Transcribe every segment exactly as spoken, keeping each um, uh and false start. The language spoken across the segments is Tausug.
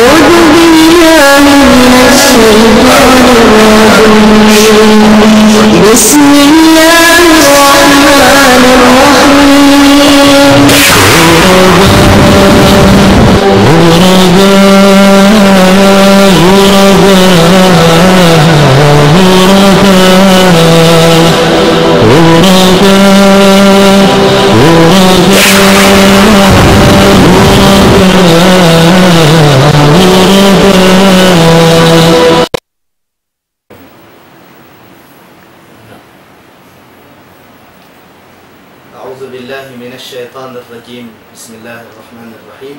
أعوذ بالله من الشيطان الرجيم. بسم الله الرحمن الرحيم. أعوذ بالله من الشيطان الرجيم. بسم الله الرحمن الرحيم.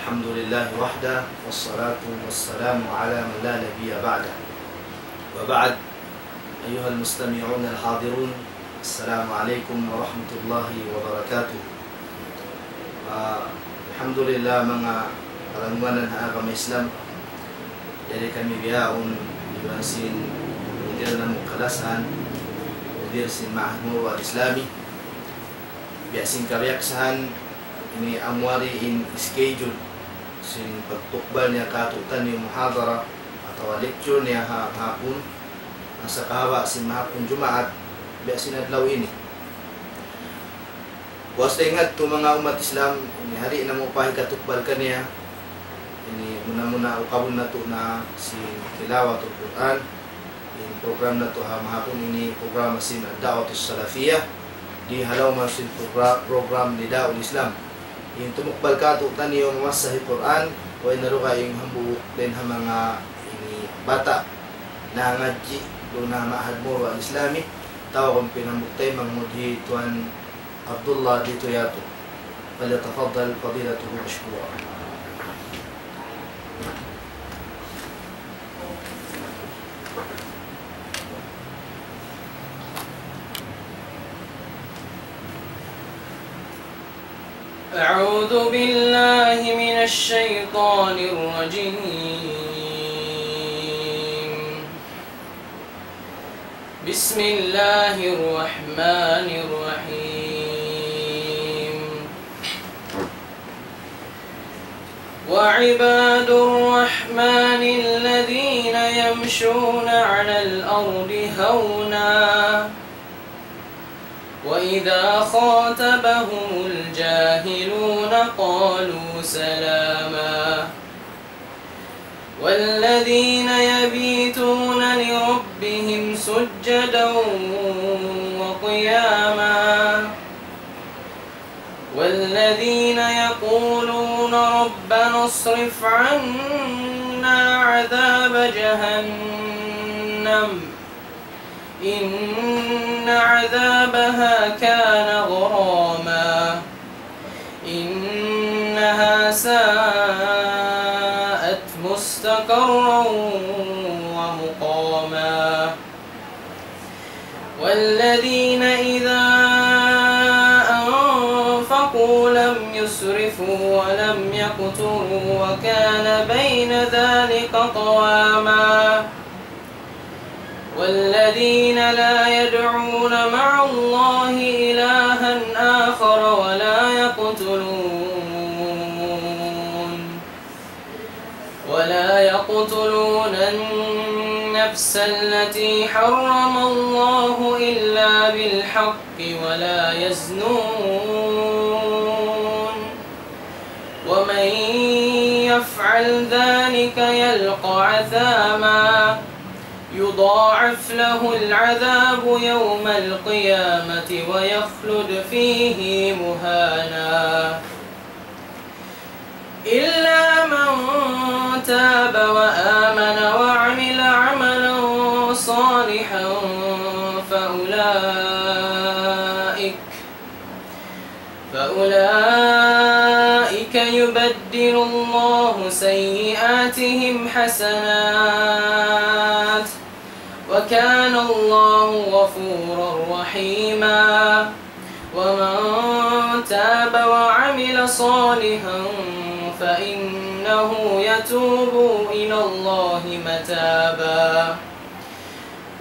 الحمد لله وحده، والصلاة والسلام على من لا نبي بعده. وبعد، أيها المستمعون الحاضرون، السلام عليكم ورحمة الله وبركاته. Ah, alhamdulillah, manga palanggungan ha agama Islam. Yari kami bihaun iban sin mudir namu' kalasahan, mudir sin Ma'had Marwa Al-Islami. Biya' sin kabiyaksahan, ini amwari in schedule sin pagtukbal niya kātu'niyu muhadara atawa lecture niya ha hapun, asa kahaba' sin mahapun Jumaat, biya' sin adlaw ini. Puas dayn ha yadtu, manga ummat Islam, ini hari namu' pa hikatukbal kaniya. Ini muna-muna ukabun natu' na sin tilawatul Qur'an. In program natu' ha mahapun ini program sin Ad-Da'watus Salafiyah. Di' halaw man sin progra-, program Nida'ul Islam. In tumukbal kātu'niyu mamassa hi Qur'an, way na dugaing hambuuk dayn ha manga ini bata' nangadji' duun ha Ma'had Marwa Al-Islami, tawagun pin hambuuk taymanghud hi Tuan Abdullah Ditoyato. فليتفضل فضيلته مشكورا. أعوذ بالله من الشيطان الرجيم. بسم الله الرحمن الرحيم. وعباد الرحمن الذين يمشون على الأرض هونا وإذا خاطبهم الجاهلون قالوا سلاما. والذين يبيتون لربهم سجدا وقياما. والذين يقولون ربنا اصرف عنا عذاب جهنم إن عذابها كان غراما إنها ساءت مستقرا ومقاما. والذين إذا أنفقوا لم يسرفوا ولم يقتروا وكان بين ذلك قواما. والذين لا يدعون مع الله إلها آخر ولا يقتلون ولا يقتلون النفس التي حرم الله إلا بالحق ولا يزنون ومن يفعل ذلك يلق أثاما يضاعف له العذاب يوم القيامة ويخلد فيه مهانا. إلا من تاب وآمن وعمل عملا صالحا فأولئك فأولئك يبدل الله سيئاتهم حسنات وكان الله غفورا رحيما. ومن تاب وعمل صالحا فإنه يتوب إلى الله متابا.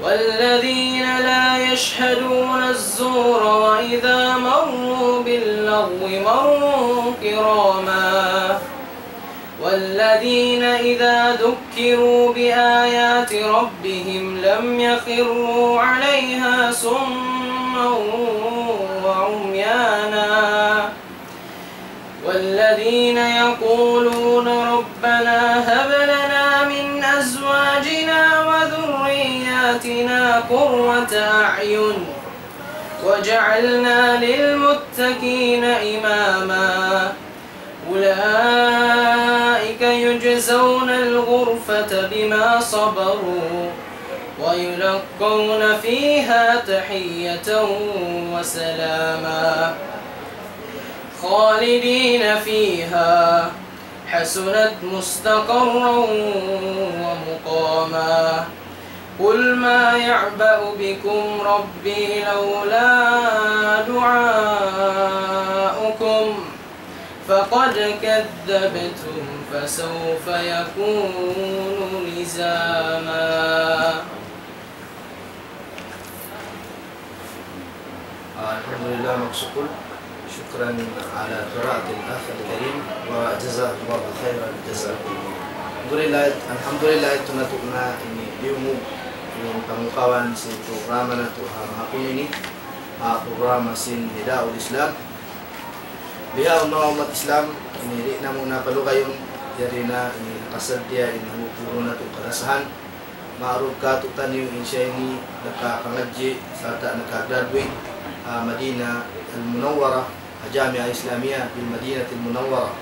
والذين لا يشهدون الزور وإذا مروا باللغو مروا كراما. والذين إذا ذكروا بآيات ربهم لم يخروا عليها صما وعميانا. والذين يقولون ربنا هب لنا من أزواجنا وذرياتنا قرة أعين واجعلنا للمتقين إماما. أولئك يجزون الغرفة بما صبروا ويلقون فيها تحية وسلاما خالدين فيها حسنت مستقرا ومقاما. قل ما يعبأ بكم ربي لولا دعاؤكم فقد كذبتم فسوف يكون لزاما. Alhamdulillah, magsukul. شكرا على قراءة الأخ الكريم، وجزاه الله خير الجزاء. Alhamdulillah, alhamdulillah, yadtu na tuud na ini diyungug in pangukawan sin programa natu' ha mahapun ini, ha programa sin Nidaul Islam. Bihaun manga ummat Islam, ini di' namu' na palugayun, jari na ini nakasadja in hambuuk guru natu' kalasahan. Ma'ruf kātu'niyu in siya ini nakapangadji' sarta' nakagraduate ha Madinah Al-Munawwarah, ha Jami'ah Islamiyah bil Madinatil Munawwarah.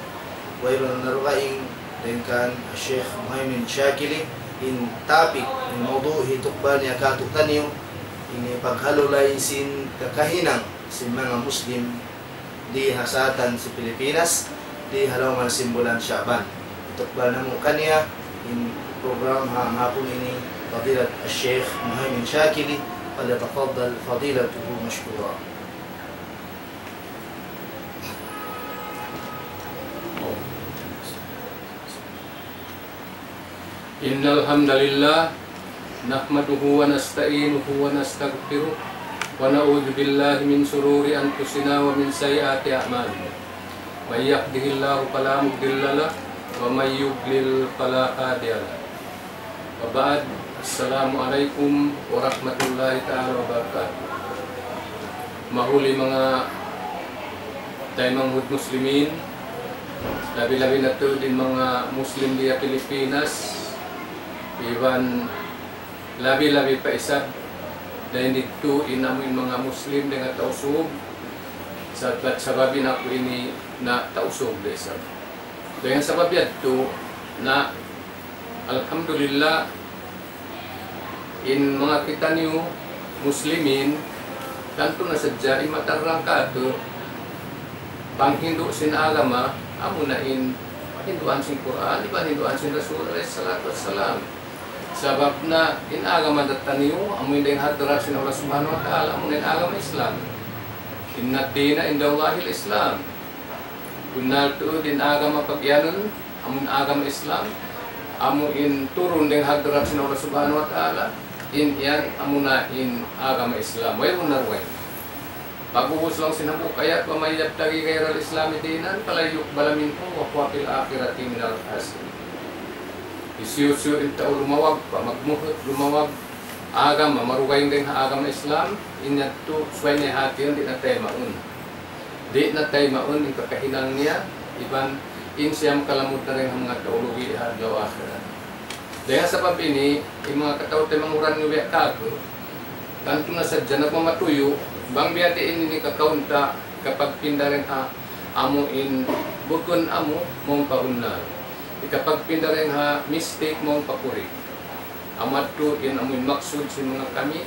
Wayruun na dugaing dayn kan Sheikh Muhaymin Shakili, in topic, in mawdu' hitukbal niya kātu'niyu, ini paghalulay sin kakahinang sin manga Muslim di ha satan sin Pilipinas, di ha lawm sin bulan Sha'ban. Itukbal namu' kaniya in program ha mahapun ini, Fadilat Sheikh Muhaymin Shakili, فليتفضل فضيلته مشكورا. إن الحمد لله نحمده ونستعينه ونستغفره ونعوذ بالله من شرور أنفسنا ومن سيئات أعمالنا. من يهده الله فلا مضل له ومن يضلل فلا هادي له. وبعد، السلام عليكم ورحمة الله تعالى وبركاته. Mahuli manga taymanghud muslimin, labi-labi na tuud in manga Muslim di ha Pilipinas, iban labi-labi pa isab dayn didtu in amu in manga Muslim dayn ha Tausug, sabab, sabab in aku ini na Tausug da isab. Dayn ha sabab yadtu na, alhamdulillah, in manga kitaniyu Muslimin, tantu na sadja in matarrang kātu', panghindu' sin agama, amuna in hinduan sin Qur'an, iban hinduan sin Rasul alayhi salatu wassalam. Sabab na in agama dataniyu, amu in dayn ha hadrat sin Allah Subhanahu wa Ta'ala, amuna in agama Islam. إن الدين عند الله الإسلام. Bunnal tuud in agama pagiyanun, amun agama Islam, amu in turun dayn ha hadrat sin Allah Subhanahu wa Ta'ala, in yan amuna in agama Islam. Wayruun na dugaing. Pag'ubus laung sin hambuuk ayat, ومن يبتغ غير الإسلام دينا فلن يقبل منه وهو في الآخرة من الخاسرين. Hisiyu-siyu in tau lumawag pa, magmuhut lumawag agama, marugaing dayn ha agama Islam, in yadtu subay niya hātihun, di' na taymaun. Di' na taymaun in kakahinang niya, iban in siya makalamud na dayn ha manga tau lugi' ha adlaw akhirat. Dayn ha sabab ini, in manga kataw-taymanghuran niyu biya' kāku', tantu na sadja nagmamatuyu', bang biya' diin ini kakaun ta, hikapagpinda dayn ha amu in bukun amu, mawn pa bunnal. Hikapagpinda dayn ha mistake, mawn pa correct. Amu yadtu in amu in maksud sin manga kami,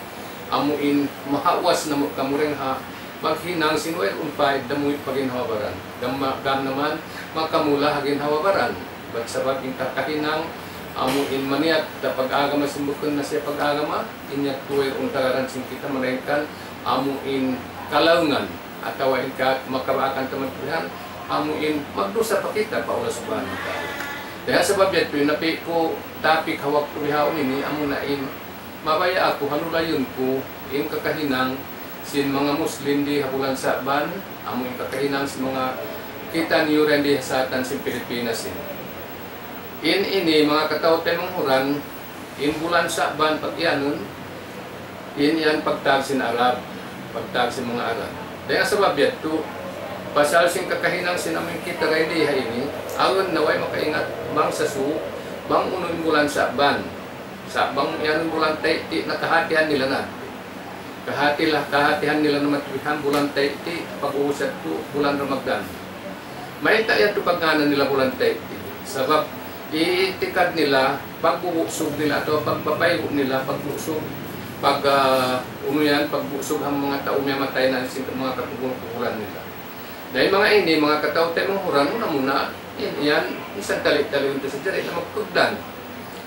amu in mahawas namu' kamu dayn ha maghinang sin wayruun pa damuy pa ginhawa-baran. Gam-, gam naman, makamula ha ginhawa-baran. Bat sabab in kakahinang, amu in maniyat ta pag-agama sin bukun na siya pag-agama, in yadtu wayruun tagaran sin kita, malaingkan amu in kalaungan, atawa in ka-, makabaakan ta magpilihan, amu in magdusa pa kita pa Allah Subhanahu wa Ta'ala. Dayn ha sabab yadtu, in napi' ku topic ha waktu bihaun ini, amuna in mabaya' aku halulayun ku in kakahinang sin manga Muslim di ha bulan Sa'ban, amu in kakahinang sin manga kitaniyu dayn di ha satan sin Pilipinas ini. In ini, manga kataw-taymanghuran, in bulan Sa'ban pag-iyanun, in yan pagtag sin Arab, pagtag sin manga Arab. Dayn ha sabab yadtu, pasal sin kakahinang sin amin kita dayn di ha ini, awn na way makaingat bang sa su, bang unu in bulan Sa'ban. Sa' bang iyanun bulan Tay'ti' na kahatihan nila na. Kahati la, kahatihan nila na matuwihan bulan Tay'ti', pag-ubus yadtu bulan Ramadan. Mayta' yadtu pagngānan nila bulan Tay'ti'? Sabab itikad nila, pagbubuksug nila atawa pagpapaygu' nila, pagbuksug, pag, ah, unu yan, pagbuksug ha manga tau miyamatay na sin manga kakubul-kubulan nila. Na in manga ini, manga kataw-taymanghuran, muna-muna, in, yan, minsan tali-tali unta sa jari na magkugdan.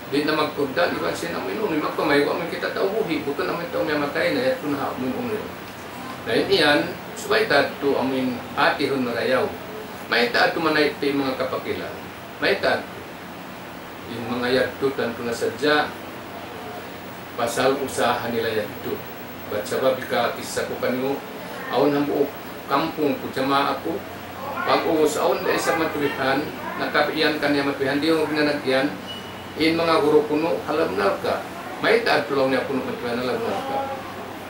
Di' na magkugdan, iban sin amu in unu, magpamaygu' amu in kita tau buhi', bukun amu in tau miyamatay na, yadtu na ha amu in unu. Na in yan, subay ta yadtu amu in atihun marayaw. Mayta' yadtu manay'ti' manga kapakilan. Mayta' yadtu. In manga yadtu tantu na sadja, pasal usaha nila yadtu. Bat sabab hikakissa ku kaniyu, awn hambuuk kampung ku, jamaa ku, pag-ubus awn da isab matuwihan, nakapiyan kaniya matuwihan, di' mu binanag yan, in manga guru kunu' ha lawm narka'. Mayta' adtu laung niya kunu' matuwihan ha lawm narka'.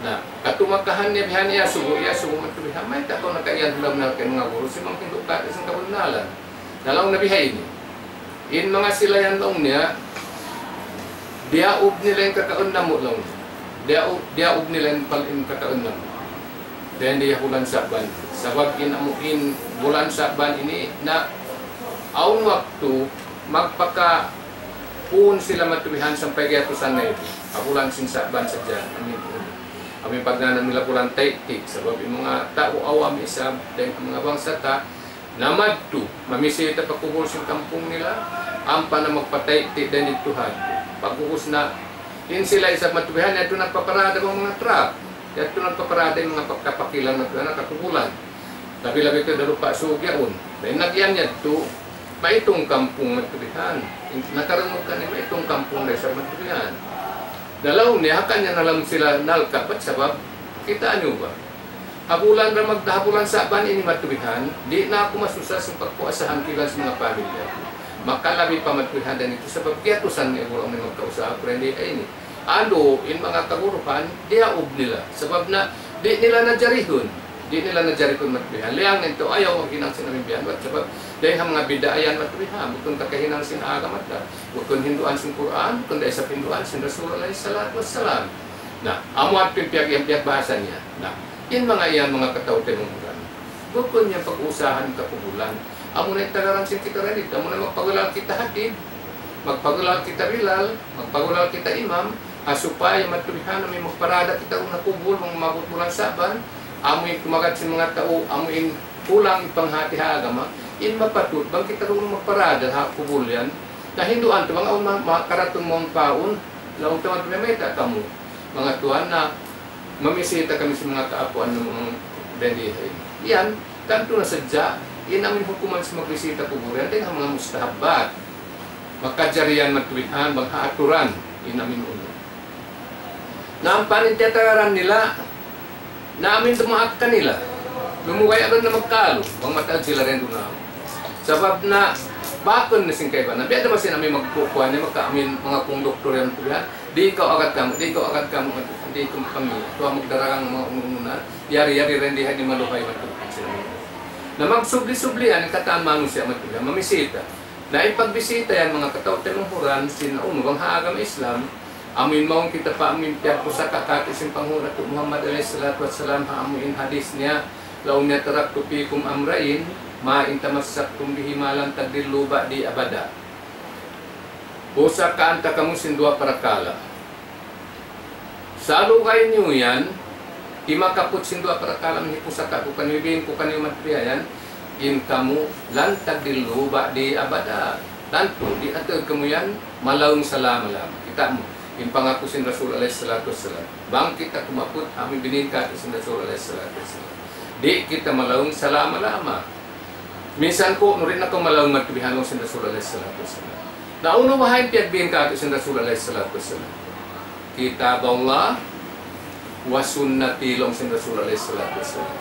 Na, katumakahan niya bihan, iyasubu, iyasubu matuwihan, mayta' kaw nakaiyan ha lawm narka' in manga guru, siya manghindu' ka, isang kabunnalan. Na laung niya bihaini. In manga sila yan laung niya, diyaub nila in kakaun namu' laung niya. Diyaub, diyaub nila in pal-, in kakaun namu'. Dayn di ha bulan Sa'ban. Sabab in amu in bulan Sa'ban ini na awn waktu magpakaun sila matuwihan sampay giyatusan na itu. Ha bulan sin Sa'ban sadja. Amin. Amin pagngānan nila bulan Tay'ti'. Sabab in manga tau awam isab, dayn ha manga bangsa ta, na madtu, mamisita pa kubul sin kampung nila, ampa na magpa-Tay'ti' dayn didtu ha yadtu. Pag-ubus na, in sila isab matuwihan, yadtu nagpaparada bang manga truck. Yadtu nagpaparada in manga pagkapakilan matuwihan ha kakubulan. Labi-labi ka darupa sug yaun. Dayn na giyan yadtu, maitung kampung matuwihan. In, nakarungug kaniya maitung kampung da isab matuwihan. Na laung niya, hangkan niya na laung sila nalka', bat sabab, kitaa niyu ba? Ha bulan Ramad-, ha bulan Sa'ban ini matuwihan, di' na aku masusa sin pagpuasahan ku iban sin manga pamilya ku. Makalabi pa matuwihan dayn ditu sabab kiyatusan niya guru ini magkausaha ku dayn di ha ini. Anu, in manga kaguruhan, diyaub nila. Sabab na, di' nila najarihun. Di' nila najarihun matuwihan. Liyang nitu, ayaw maghinang sin amin bihan. Bat sabab, dayn ha manga bid'a yan matuwihan. Bukun kakahinang sin agama ta. Bukun hinduan sin Qur'an, bukun da isab hinduan sin Rasul alayhi salatu wassalam. Na, amu at pin piyag-, piyag bahasa niya. Na, in manga iyan manga kataw-taymanghuran. Bukun niya pag-usahan kakubulan. Amu na in tagaran sin kita radit. Amu na magpagulal kita hatib. Magpagulal kita bilal. Magpagulal kita imam. Ha supaya matuwihan amu in magparada kita ha kubul, bang maabut bulan Sa'ban. Amu in tumagad sin manga tau, amu in kulang in panghati ha agama. In mapatut, bang kita duun magparada ha kubul yan. Na hinduan ta, bang awn ma-, ma-, karatun mawn paun, laung ta, "Mayta' kamu, manga tuwan, na mamisita kami sin manga kaapuan namu' dayn di ha ini?" Yan, tantu na sadja, in amu in hukuman sin magbisita kubul yan, dayn ha manga mustahabbat. Makajari yan matuwihan, bang ha aturan, in amu in unu. Na ampa in tiyatagaran nila, na amu in dumaak kanila. Lumugay agad na magkalu, bang mataud sila dayn duun. Sabab na, bakun na sin kaibanan. Biya' da ba sin amu in magkukuha niya, maka amu in manga konduktor yan, kuya, "Di' kaw agad kamu, di' kaw agad kamu, di' kaw kami." Tuwa magdaragang manga unu-unu na, yari-yari dayn di ha ini maluhay matukan sila. Na magsubli-subli yan, in katan manusiya' matukan, mamisita. Na in pagbisita yan, manga kataw-taymanghuran, sin unu, bang ha agama Islam, amu in mawn kita pa amu in piyagpusaka katu' sin panghu' natu' Muhammad alayhi salatu wassalam, ha amu in hadith niya, laung niya, "تركت فيكم أمرين ما إن تمسكتم بهما لن تضلوا بعدي أبدا." Pusakaan ta kamu sin duwa parakala'. Salugay niyu yan, himakaput sin duwa parakala' amu in hipusaka ku kaniyu, hibin ku kaniyu matukan yan, in kamu, لن تضلوا بعدي أبدا. Tantu, di' na tuud kamu yan malaung salama-lama. Kita' mu, in pangaku sin Rasul alayhi salatu wassalam. Bang kita kumaput, amu in binin katu' sin Rasul alayhi salatu wassalam. Di' kita malaung salama-lama. Minsan ku, murid na kaw malaung matukan laung sin Rasul alayhi salatu wassalam. Na unu baha' in piyagbin katu' sin Rasul alayhi salatu wassalam? كتاب الله وسنتي laung sin Rasul alayhi salatu wassalam.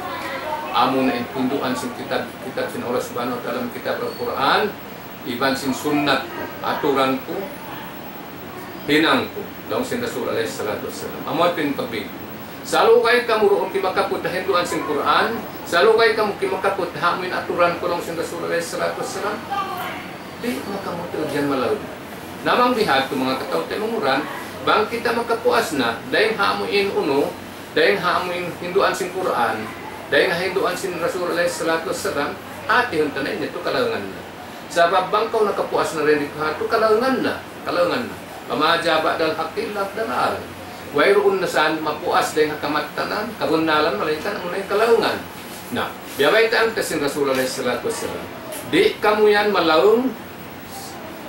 Amu na in punduan sin kitab, kitab sin Allah Subhanahu wa Ta'ala, kitab Al-Qur'an, iban sin sunnat ku, aturan ku, hinang ku, laung sin Rasul alayhi salatu wassalam. Amu yadtu in pagbin. Salugay kamu duun kimakaput ha hinduan sin Qur'an, salugay kamu kimakaput ha amu in aturan ku, laung sin Rasul alayhi salatu wassalam. Di' na kamu tuud yan malaung. Na bang bihadtu, manga kataw-taymanghuran, bang kita makapuas na, dayng ha amu in unu, dayng ha amu in hinduan sin Qur'an, dayng ha hinduan sin Rasul alayhi salatu wassalam, hātihun ta na in yadtu kalaungan na. Sabab bang kaw nakapuas na dayn didtu ha yadtu, kalaungan na, kalaungan na. وما جاء بعد الحق إلا الضلال. Wayruun na sa mapuas dayn ha kamattanan, kabunnalan, malaingkan amuna in kalaungan. Na, biyabaytaan ta sin Rasul alayhi salatu wassalam. Di' kamu yan malaung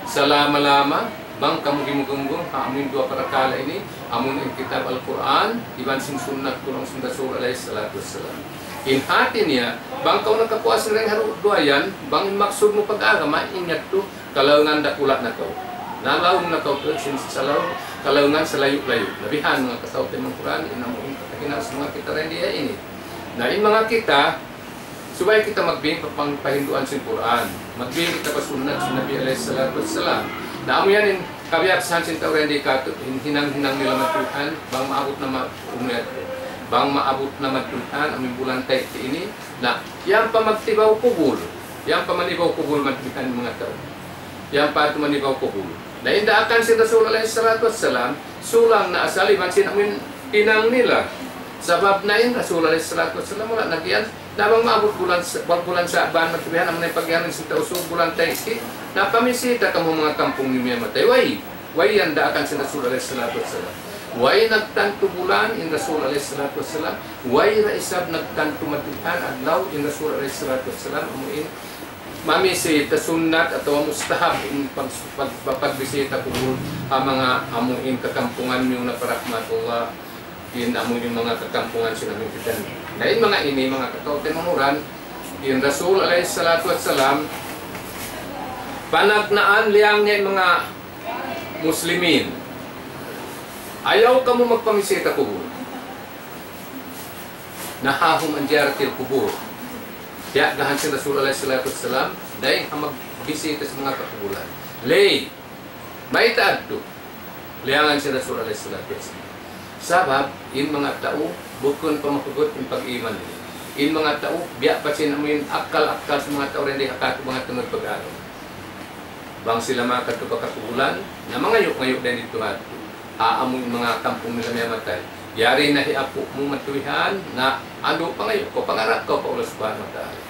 salama-lama, bang kamu gimugunggung ha amu in duwa parakala' ini, amu in Kitab Al-Qur'an, iban sin sunnat ku, laung sin Rasul alayhi salatu wassalam. In hāti niya, bang kaw nakapuas na dayn ha duwa yan, bang in maksud mu pag-agama, in yadtu, kalaungan dakula' na kaw. Nalaung na kaw tuud sin salaung, kalaungan salayu'-layu'. Na bihan, manga kataw-taymanghuran, in amu in kakahinang sin manga kita dayn di ha ini. Na in manga kita, subay kita magbin pa pang-, pa hinduan sin Qur'an. Magbin kita pa sunnat sin Nabi alayhi salatu wassalam. Na amu yan in kabiyaksahan sin tau dayn di katu', in hinang-hinang nila matuhan, bang maabut na ma-, unu yan. Bang maabut na matuhan, amu in bulan Tayti ini. Na, yan pa magtibaw kubul. Yan pa manibaw kubul matuhan manga tau. Yan pa yadtu manibaw kubul. Na in daakan sin Rasul alayhi salatu wassalam, sulang na asal iban sin amu in hinang nila. Sabab na in Rasul alayhi salatu wassalam, wala' na kiyan, na bang maabut bulan, bulan Sa'ban, matubihan, amu na in pag'iyanun sin tau usug bulan Taysi, na pamisita kamu manga kampung niyu miyatay. Way, way yan daakan sin Rasul alayhi salatu wassalam. Way nagtantu bulan in Rasul alayhi salatu wassalam, way da isab nagtantu matubihan adlaw in Rasul alayhi salatu wassalam, amu in mamisita sunnat atawa mustahab in pag-, pag-, pagbisita kubul ha manga amu in kakampungan niyu na pa rahmatullah, in amu in manga kakampungan sin amu in kita. Na in manga ini, manga kataw-taymanghuran, in Rasul alayhi salatu wassalam, panagnaan liyang niya in manga muslimin. Ayaw kamu magpamisita kubul. نهاهم عن زيارة القبور. Piyagahan sin Rasul alayhi salatu wassalam, dayng ha magbisita sin manga kakubulan. Lay, mayta' adtu? Liyangan sin Rasul alayhi salatu wassalam. Sabab, in manga tau, bukun pa mahugut in pag-iman nila. In manga tau, biya' pa sin amu in akal-akal sin manga tau, dayn di ha katu' manga tungud pag-agama. Bang sila makadtu pa kakubulan, na mangayu'-ngayu' dayn didtu ha yadtu. Ha amu in manga kampung nila miyatay. Yari na hi apu' mu matubihan, na andu' pangayu' kaw, pangarap kaw pa Allah Subhanahu wa Ta'ala.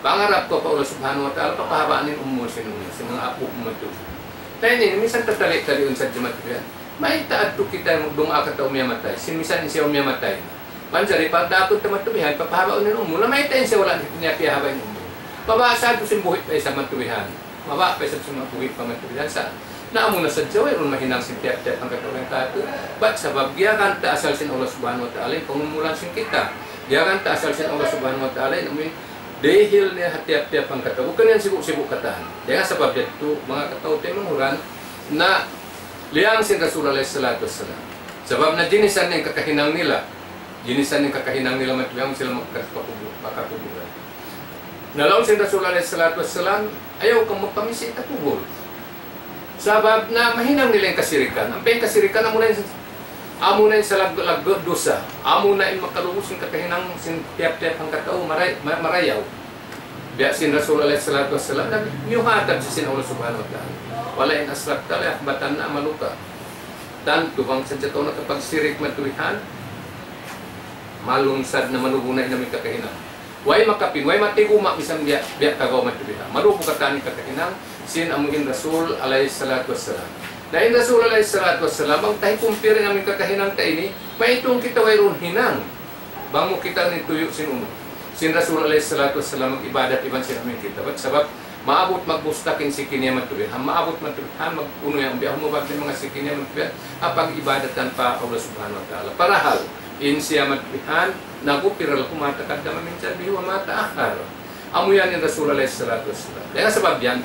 Pangarap kaw pa Allah Subhanahu wa Ta'ala, papahabaan in umul sin, sin manga apu' mu matubihan. Na ini, minsan tatali-taliun sadja matubihan. Mayta' adtu kita magduwaa ka tau miyatay, sin minsan in siya miyatay. Manjari pa daakun ta matubihan, papahabaun in umul, na mayta' in siya wala' niya piyahaba' in umul. Mabaya' sadtu sin buhi' pa isab matubihan. Mabaya' pa isab sin buhi' pa matubihan sa. Na amu na sadja, wayruun mahinang sin tiyap-tiyap hangkatau hangkatau. Bat sabab, giyakan ta asal sin Allah Subhanahu wa Ta'ala in pangumulan sin kita. Giyakan ta asal sin Allah Subhanahu wa Ta'ala in amu in dihil niya ha tiyap-tiyap hangkatau. Bukun yan sibu'-sibu' katan. Dayn ha sabab yadtu, manga kataw-taymanghuran, na liyang sin Rasul alayhi salatu wassalam. Sabab na jinisan niya in kakahinang nila. Jinisan niya in kakahinang nila, matubihan sila magka-, pakubu-, pakakubulan. Na laung sin Rasul alayhi salatu wassalam, ayaw kamu magpamisita kubul. Sabab na mahinang nila in kasirikan. Ampa in kasirikan, amuna in, amuna in salaggu'-laggu' dusa. Amuna in makalubus in kakahinang sin tiyap-tiyap hangkatau maray-, ma-, marayaw. Biya' sin Rasul alayhi salatu wassalam, na miyuhatab siya sin Allah Subhanahu wa Ta'ala. ولئن أشركت ليحبطن عملك. Tantu bang sadja kaw nakapagsirik matubihan, malungsad na, malubu na in amu in kakahinang. Way makapin, way matiguma', misan biya', biya' kagaw matubihan. Malubu katan in kakahinang sin amu in Rasul alayhi salatu wassalam. Na in Rasul alayhi salatu wassalam, bang ta hi-compare in amu in kakahinang ta ini, maitung kita wayruun hinang. Bang mu kita' in tuyu' sin unu. Sin Rasul alayhi salatu wassalam mag-ibadat iban sin amu in kita. Bat sabab, maabut magbustak in siki niya matubihan. Maabut matubihan, mag-unu yan, biya' humubag in manga siki niya matubihan. Apag ibadatan pa Allah Subhanahu wa Ta'ala. Parahal, in siya matubihan, غفر له ما تقدم من ذنبه وما تأخر. Amu yan in Rasul alayhi salatu wassalam. Dayn ha sabab yan,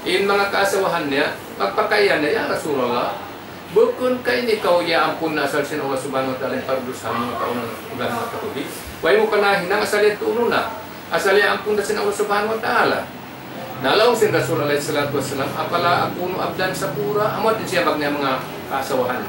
in manga kaasawahan niya, magpakaiyan niya, "Ya Rasulullah, bukun ka ini kaw iyaampun na asal sin Allah Subhanahu wa Ta'ala in pardusahan mu nakaunan iban nakahuli? Way mu ka nahinang asal yadtu unu na, asal iyaampun na sin Allah Subhanahu wa Ta'ala?" Na laung sin Rasul alayhi salatu wassalam, "Afala akunu abdan shakura?" Amu yadtu in siyambag niya manga kaasawahan.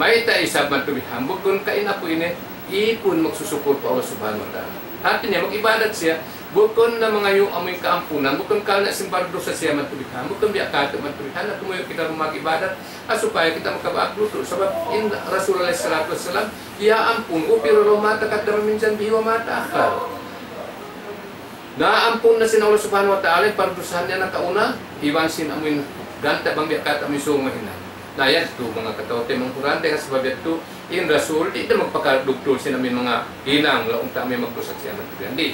Mayta' isab matubihan, bukun ka in aku ini, ipun magsusukur pa Allah Subhanahu wa Ta'ala. Hati niya, mag-ibadat siya, bukun na mangayu' amuin kaampunan, bukun karna' simbar dusa siya matubihan, bukun biya' katu' matubihan, na tumuyu' kita mag-ibadat, ah, supaya kita makabaak lutu'. Sabab in Rasul alayhi salatu wassalam, "Ya ampun, غفر له ما تقدم من ذنبه وما تأخر." Naampun na sin Allah Subhanahu wa Ta'ala in pardusahan niya nakauna, iban sin amuin ganta' bang biya' katu' amuin sūng mahinang. Na yadtu, manga kataw-taymanghuran, dayn ha sabab yadtu, in Rasul, di' da magpakaduktul sin amuin manga hinang, laung ta amuin magdusa siya matubihan. Di'.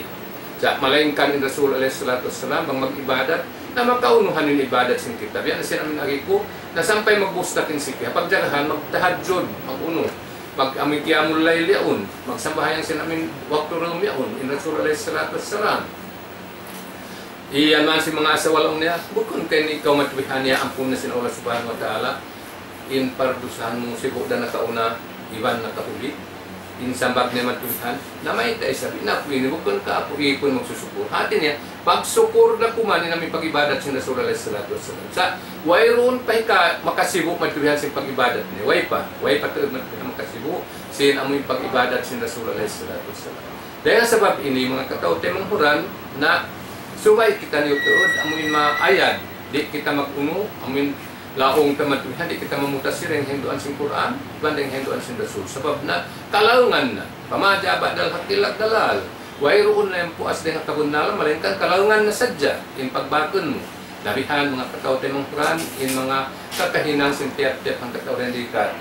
Sa', malaingkan in Rasul alayhi salatu wassalam, bang mag-ibadat, na makaunuhan in ibadat sin kita. Biya' na sin amuin agi ku, na sampay magbustak in siki. Pagjagahan, magtahajjud, mag-unu. Mag-, amuin qiyamul layl yaun, magsambahayang sin amuin waktu dum yaun, in Rasul alayhi salatu wassalam. Iyan man sin manga asawa laung niya, bukun ka ini ikaw matubihan niya ampun na sin Allah Subhanahu wa Ta'ala, in pardusahan mu sibu' da nakauna, iban nakahuli, in sambag niya matubihan, na mayta' isab, in aku ini, bukun ka aku, ipun magsusukur. Hati niya, pagsukur da kuman in amuin pag-ibadat sin Rasul alayhi salatu wassalam. Sa', wayruun pa hika makasibu' matubihan sin pag-ibadat niya. Way pa, way pa tuud matubihan makasibu' sin amuin pag-ibadat sin Rasul alayhi salatu wassalam. Dayn ha sabab ini, manga kataw-taymanghuran, na subay kita niyutuud, amuin maayad, di' kita mag-unu, amuin laung ta matubihan, di' kita mamutas dayn ha hinduan sin Qur'an, iban dayn ha hinduan sin Rasul. Sabab na, kalaungan na. فما جاء بعد الحق إلا الضلال. Wayruun na yan puas dayn ha kabunnalan, malaingkan kalaungan na sadja in pagbakun mu. Na bihan, manga kataw-taymanghuran, in manga kakahinang sin tiyap-tiyap hangkatau dayn di katu'.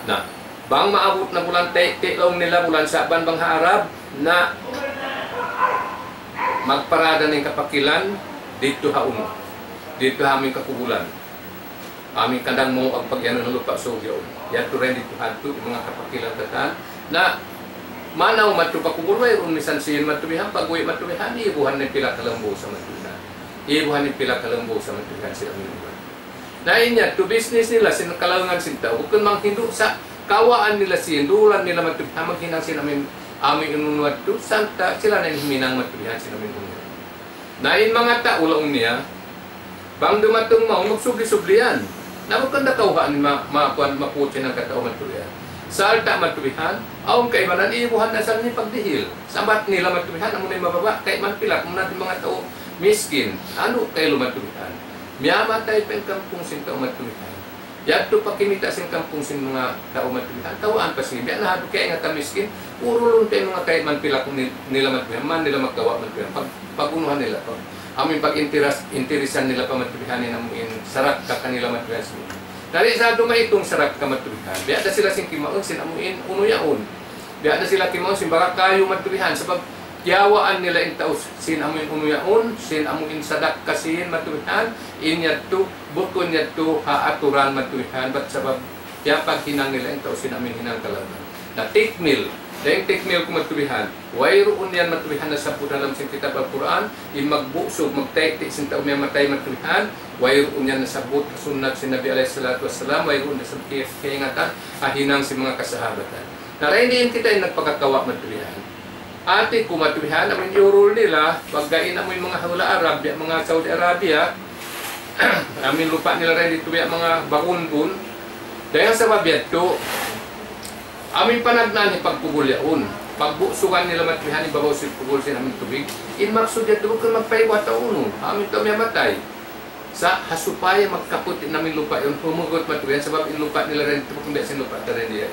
Na, bang maabut na bulan Tay'ti' laung nila, bulan Sa'ban bang ha Arab, na magparada na in kapakilan didtu ha unu, didtu ha amuin kakubulan. Amuin kandang mauag pag-iyanun ha Lupa' Sug yaun. Yadtu dayn didtu hadtu, in manga kapakilan katan. Na, manaw madtu pa kubul, wayruun misan sīn matubihan, pag-uwi' matubihan, ibuhan na in pila ka lambu sa matubihan. Ibuhan na in pila ka lambu sa matubihan sin amuin ulan. Na in yadtu, business nila, sin kalaungan sin tau. Bukun manghindu' sa' kawaan nila sīn, dulan nila matubihan, maghinang sin amuin, amuin unu-unu yadtu, sarta' sila na in huminang matubihan sin amuin unu. Na in manga tau laung niya, bang dumatung mawn, magsubli-subli yan. Na bukun da kawhaan ma-, ma-, kuwan, maputi' in hangkatau matubihan. Sarta' matubihan, awn kaibanan, ibuhan na isab niya pagdihil. Sambat nila matubihan, amu na in mababa', kayman pilak, amu na in manga tau miskin, anu kailu matubihan. Miyamatay pa in kampung sin tau matubihan. Yadtu pa kimita' sin kampung sin manga tau matubihan, kawhaan pa sin, biya' na hadtu kaingatan miskin, urulun pa in manga kayman pilak ni-, nila matubihan, man nila magkawa' matubihan, pag-, pag-unuhan nila, pag-, amuin pag-interes-, interesan nila pa matubihan in amuin sarakka kanila matubihan sin. Dari sa' dumatung sarakka matubihan, biya' da sila sin kimaun sin amuin unu yaun. Biya' da sila kimaun sin bara kayu matubihan, sabab kiyawaan nila in tau sin amuin unu yaun, sin amuin sadakka sin matubihan, in yadtu, bukun yadtu ha aturan matubihan, bat sabab kiyapaghinang nila in tau sin amuin hinang kalaungan. Na tikmil, dayn tikmil ku matubihan, wayruun yan matubihan nasabbut ha lawm sin kitab Al-Qur'an, in magbusug, magtay'ti' sin tau miyamatay matubihan, wayruun yan nasabbut ha sunnat sin Nabi alayhi salatu wassalam, wayruun nasabbut kaingatan, ha hinang sin manga kasahabatan. Na dayn diin kita in nagpakakawa' matubihan. Hati ku matubihan, amuin iyurul nila, pagga in amuin manga hula' Arab, biya' manga Saudi Arabia, amuin lupa' nila dayn ditu biya' manga bagunbun. Dayn ha sabab yadtu, amuin panagnaan hipagkubul yaun. Pagbusugan nila matubihan in babaw sin kubul sin amuin tubig. In maksud yadtu bukun magpaiwa atawa unu, amuin tau miyamatay. Sa' ha supaya magkaput in amuin lupa' yaun, humugut matubihan, sabab in lupa' nila dayn ditu bukun biya' sin lupa' ta dayn di.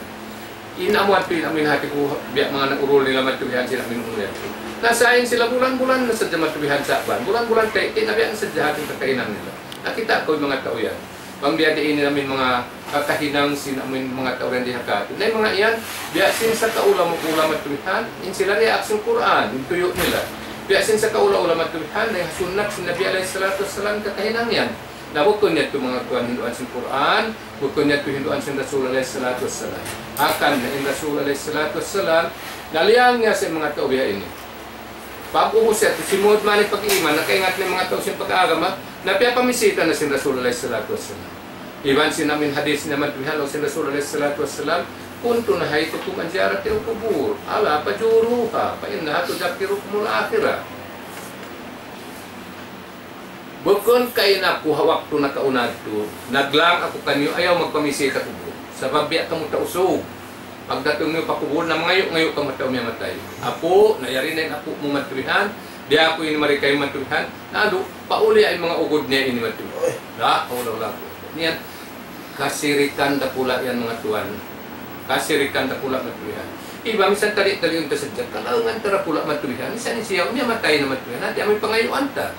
In amu yadtu in amuin hati ku, biya' manga naurul nila matubihan sin amuin unu yadtu. Na sa' in sila bulan-bulan na sadja matubihan Sa'ban, bulan-bulan Tay'ti', na biya' na sadja hati kakahinang nila. Nakita' ku in manga tau yan. Bang biya' diin in amuin manga kakahinang sin amuin manga tau dayn di ha katu'. Na in manga yan, biya' sin sakaula-ula matubihan, in sila react sin Qur'an, in tuyu' nila. Biya' sin sakaula-ula matubihan, na in sunnat sin Nabi alayhi salatu wassalam kakahinang yan. Na bukun yadtu manga kuwan hinduan sin Qur'an, bukun yadtu hinduan sin Rasul alayhi salatu wassalam. Hangkan na in Rasul alayhi salatu wassalam, naliyang niya sin manga tau biya' ini. Pag-ubus yadtu, simud man in pag-iman, nakaingat na in manga tau sin pag-agama, na piyapamisita na sin Rasul alayhi salatu wassalam. Iban sin amuin hadith niya matubihan, laung sin Rasul alayhi salatu wassalam, كنت نهيتكم عن زيارة القبور، ألا فزوروها، فإنها تذكركم الآخرة. Bukun kaina aku ha waktu nakauna yadtu, naglang aku kaniyu ayaw magpamisita kubul. Sabab biya' kamu tau usug. Pagdatung niyu pa kubul, namangayu'-ngayu' kamu tau miyamatay. Apu', na yari na in apu' mu matuwihan, di' aku ini marikay matuwihan, nadu, pauli' in manga ugud niya ini matuwihan. La hawla wala quwwata. Niyan, kasirikan dakula' yan manga tuwan. Kasirikan dakula' matuwihan. Iban misan tali-tali unta sadja, kalaungan ta dakula' matuwihan. Misan in siya, miyamatay na matuwihan. Hati amu in pangayuan ta.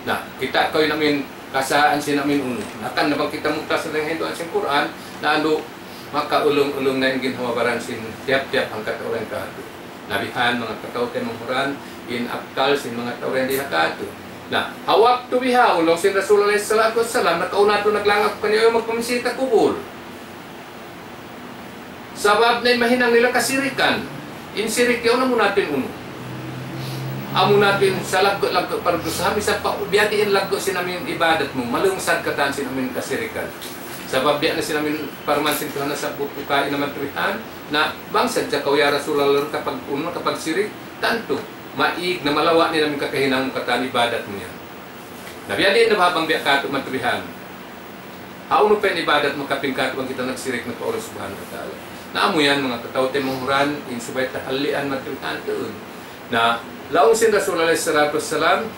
Na, kita' kaw in amin kasaan sin amin unu. Nakan na bang kita mutas na hinduan sin Qur'an, na anu, makaulung-ulung na in ginhawa-baran sin tiyap-tiyap hangkatau dayn kātu'. Na bihan manga kataw-taymanghuran, in akkal sin manga tau dayn di ha kātu'. Na, ha waktu bihaun, laung sin Rasul alayhi salatu wassalam, nakauna tuud naglang aku kaniyu ayaw magpamisita kubul. Sabab na in mahinang nila kasirikan. In sirik yaun amu na tuud in unu. Amu na tuud in salaggu'-laggu' pardusahan, misan pa, biya' diin laggu' sin amin ibadat mu, malungsad katan sin amin kasirikan. Sabab biya' na sin amin parman sin Tuhan nasabbut ku kaina matuwihan, na bang sadja kaw ya Rasulullah kapag unu, kapag sirik, tantu, maig na malawa' na in amin kakahinang mu katan ibadat mu yan. Na biya' diin na baha' bang biya' kātu' matuwihan. Hawnu pa in ibadat makapin kātu' bang kita nagsirik na pa Allah Subhanahu wa Ta'ala. Na amu yan, manga kataw-taymanghuran, in subay ta hallian matuwihan tuud. Na, laung sin Rasul alayhi salatu wassalam,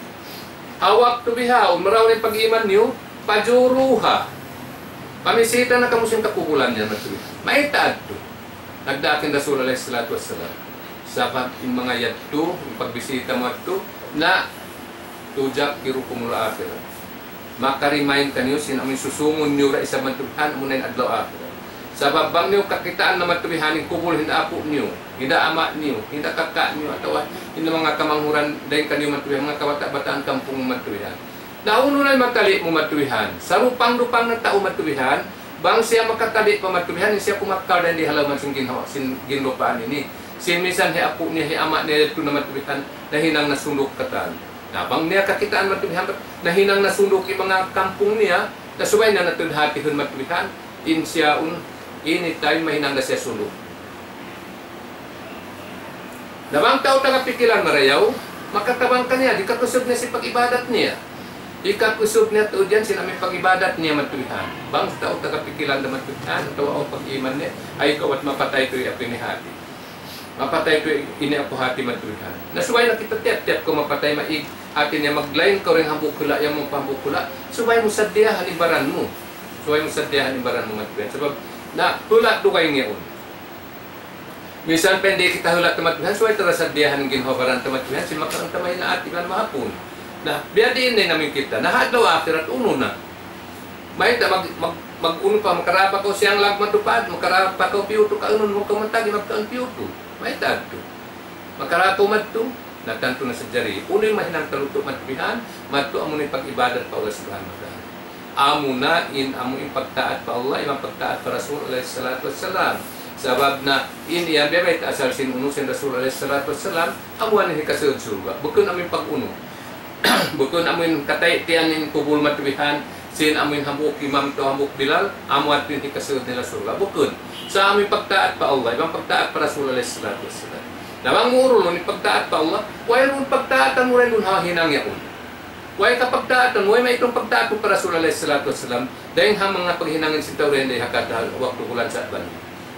ha waktu bihaun, marayaw na in pag-iman niyu, فزوروها. Pamisita na kamu sin kakubulan niya matuwihan. Mayta' yadtu? Nagdaak in Rasul alayhi salatu wassalam. Sabab in manga yadtu, in pagbisita mu yadtu, na تذكركم الآخرة. Maka-remind kaniyu sin amu in susungun niyu da isab matuwihan, amuna in adlaw akhirat. Sabab bang niyu kakitaan na matuwihan in kubul hinda apu' niyu, hinda ama' niyu, hinda kaka' niyu, atawa hinda manga kamanghuran dayn kaniyu matuwihan, manga kabata'-bataan kampung matuwihan. Na unu na in matali' mu matuwihan? Sarupang-dupang na tau matuwihan, bang siya makatali' pa matuwihan, in siya kumakkal dayn di ha lawm sin ginhawa, sin ginlupaan ini. Sin misan hi apu' niya, hi ama' niya yadtu na matuwihan, nahinang na sunduk katan. Na bang niya kakitaan matuwihan, nahinang na sunduk in manga kampung niya, na subay niya na tuud hatihun matuwihan, in siya yaun, anytime mahinang na siya sunduk. Na bang tau taga pikilan marayaw, makatabang kaniya, hikakusug niya sin pag-ibadat niya. Hikakusug niya tuud yan sin amu in pag-ibadat niya matuwihan. Bang tau taga pikilan da matuwihan, atawa awn pag-iman niya, ay kawat mapatay tuud in aku ini hati. Mapatay tuud in aku hati matuwihan. Na subay na kita tiyap-tiyap kaw mapatay maig, hati niya maglain kaw dayn hambuuk hula', yan mu pa hambuuk hula'. Subay mu saddiyahan in baran mu. Subay mu saddiyahan in baran mu matuwihan. Sabab, na, hula' dugaing yaun. Misan pa in di' kita hula' ta matuwihan, subay ta saddiyahan in ginhawa-baran ta matuwihan, sin makaun ta mahinaat iban mahapun. Na, biya' diin na in amu in kita. Na, ha adlaw akhirat, unu na. Mayta' mag, mag, mag-unu pa, makarā pa kaw siyang lag matupad, makarā pa kaw piyutu, kaunun mu kaw matagi, magkaun piyutu. Mayta' yadtu. Makarā kaw madtu, na tantu na sadja di'. Unu in mahinang talutu' matuwihan, madtu amuna in pag-ibadat pa Allah Subhanahu wa Ta'ala. Amuna in amu in pagtaat pa Allah, iban pagtaat pa Rasul alayhi salatu wassalam. Sabab na in yan biya' bayta' asal sin unu sin Rasul alayhi salatu wassalam, amu in hikasud surga'. Bukun amu in pag-unu. Bukun amu in kataytian in kubul matuwihan, sin amu in hambuuk imam atawa hambuuk bilal, amu yadtu in hikasud nila surga'. Bukun. Sa' amu in pagtaat pa Allah, iban pagtaat pa Rasul alayhi salatu wassalam. Na bang mu urulun in pagtaat pa Allah, wayruun pagtaatan mu dayn duun ha hinang yaun. Way kapagtaatan, way maitung pagtaat pa Rasul alayhi salatu wassalam, dayn ha manga paghinangun sin tau dayn di ha katan waktu bulan Sa'ban.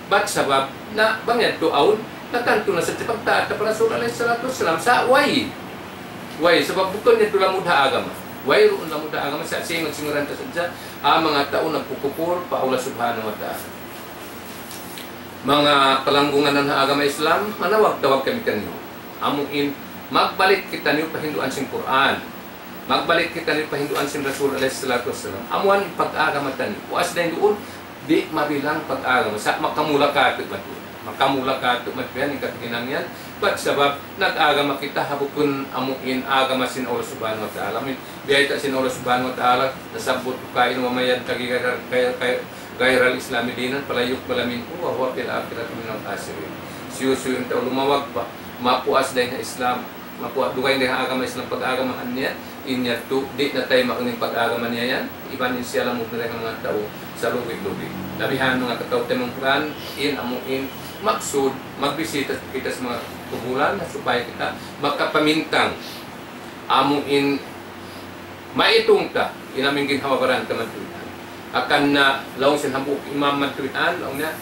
Bat sabab, na bang yadtu awn, na tantu na sadja pagtaat pa Rasul alayhi salatu wassalam, sa' way. Way, sabab bukun yadtu lamud ha agama. Wayruun lamud ha agama, sa' singur-singuran ta sadja, ha manga tau nagkukupur pa Allah Subhanahu wa Ta'ala. Manga palanggungan ha agama Islam, manawag-tawag kami kaniyu. Amu in, magbalik kitaniyu pa hinduan sin Qur'an. Magbalik kitaniyu pa hinduan sin Rasul alayhi salatu wassalam. Amu in pag-agama taniyu. Puas dayn duun, di' mabilang pag-agama. Sa' makamula katu' matu. Makamula katu' matu yan, in katahinang yan. Bat sabab, nag-agama kita ha bukun amu in agama sin Allah Subhanahu wa Ta'ala. Amu in, biyayta' sin Allah Subhanahu wa Ta'ala, nasabbut ku kaina, ومن يبتغ غير، غير، غير، غير الإسلام دينا فلن يقبل منه وهو في الآخرة من الخاسرين. Hisiyu-siyu in tau lumawag pa, mapuas dayn ha Islam, mapuas dugaing dayn ha agama Islam, pag-agamahan niya, in yadtu, di' na taymaun in pag-agama niya yan, iban in siya lamud na dayn ha manga tau salugi'-lugi'. Na bihan manga kataw-taymanghuran, in amu in maksud, magbisita kita sin manga kubulan, supaya kita makapamintang. Amu in Maitung ta, in amu in ginhawa-baran ta, madtu bihan. Hangkan na laung sin hambuuk imam, madtu bihan, laung niya,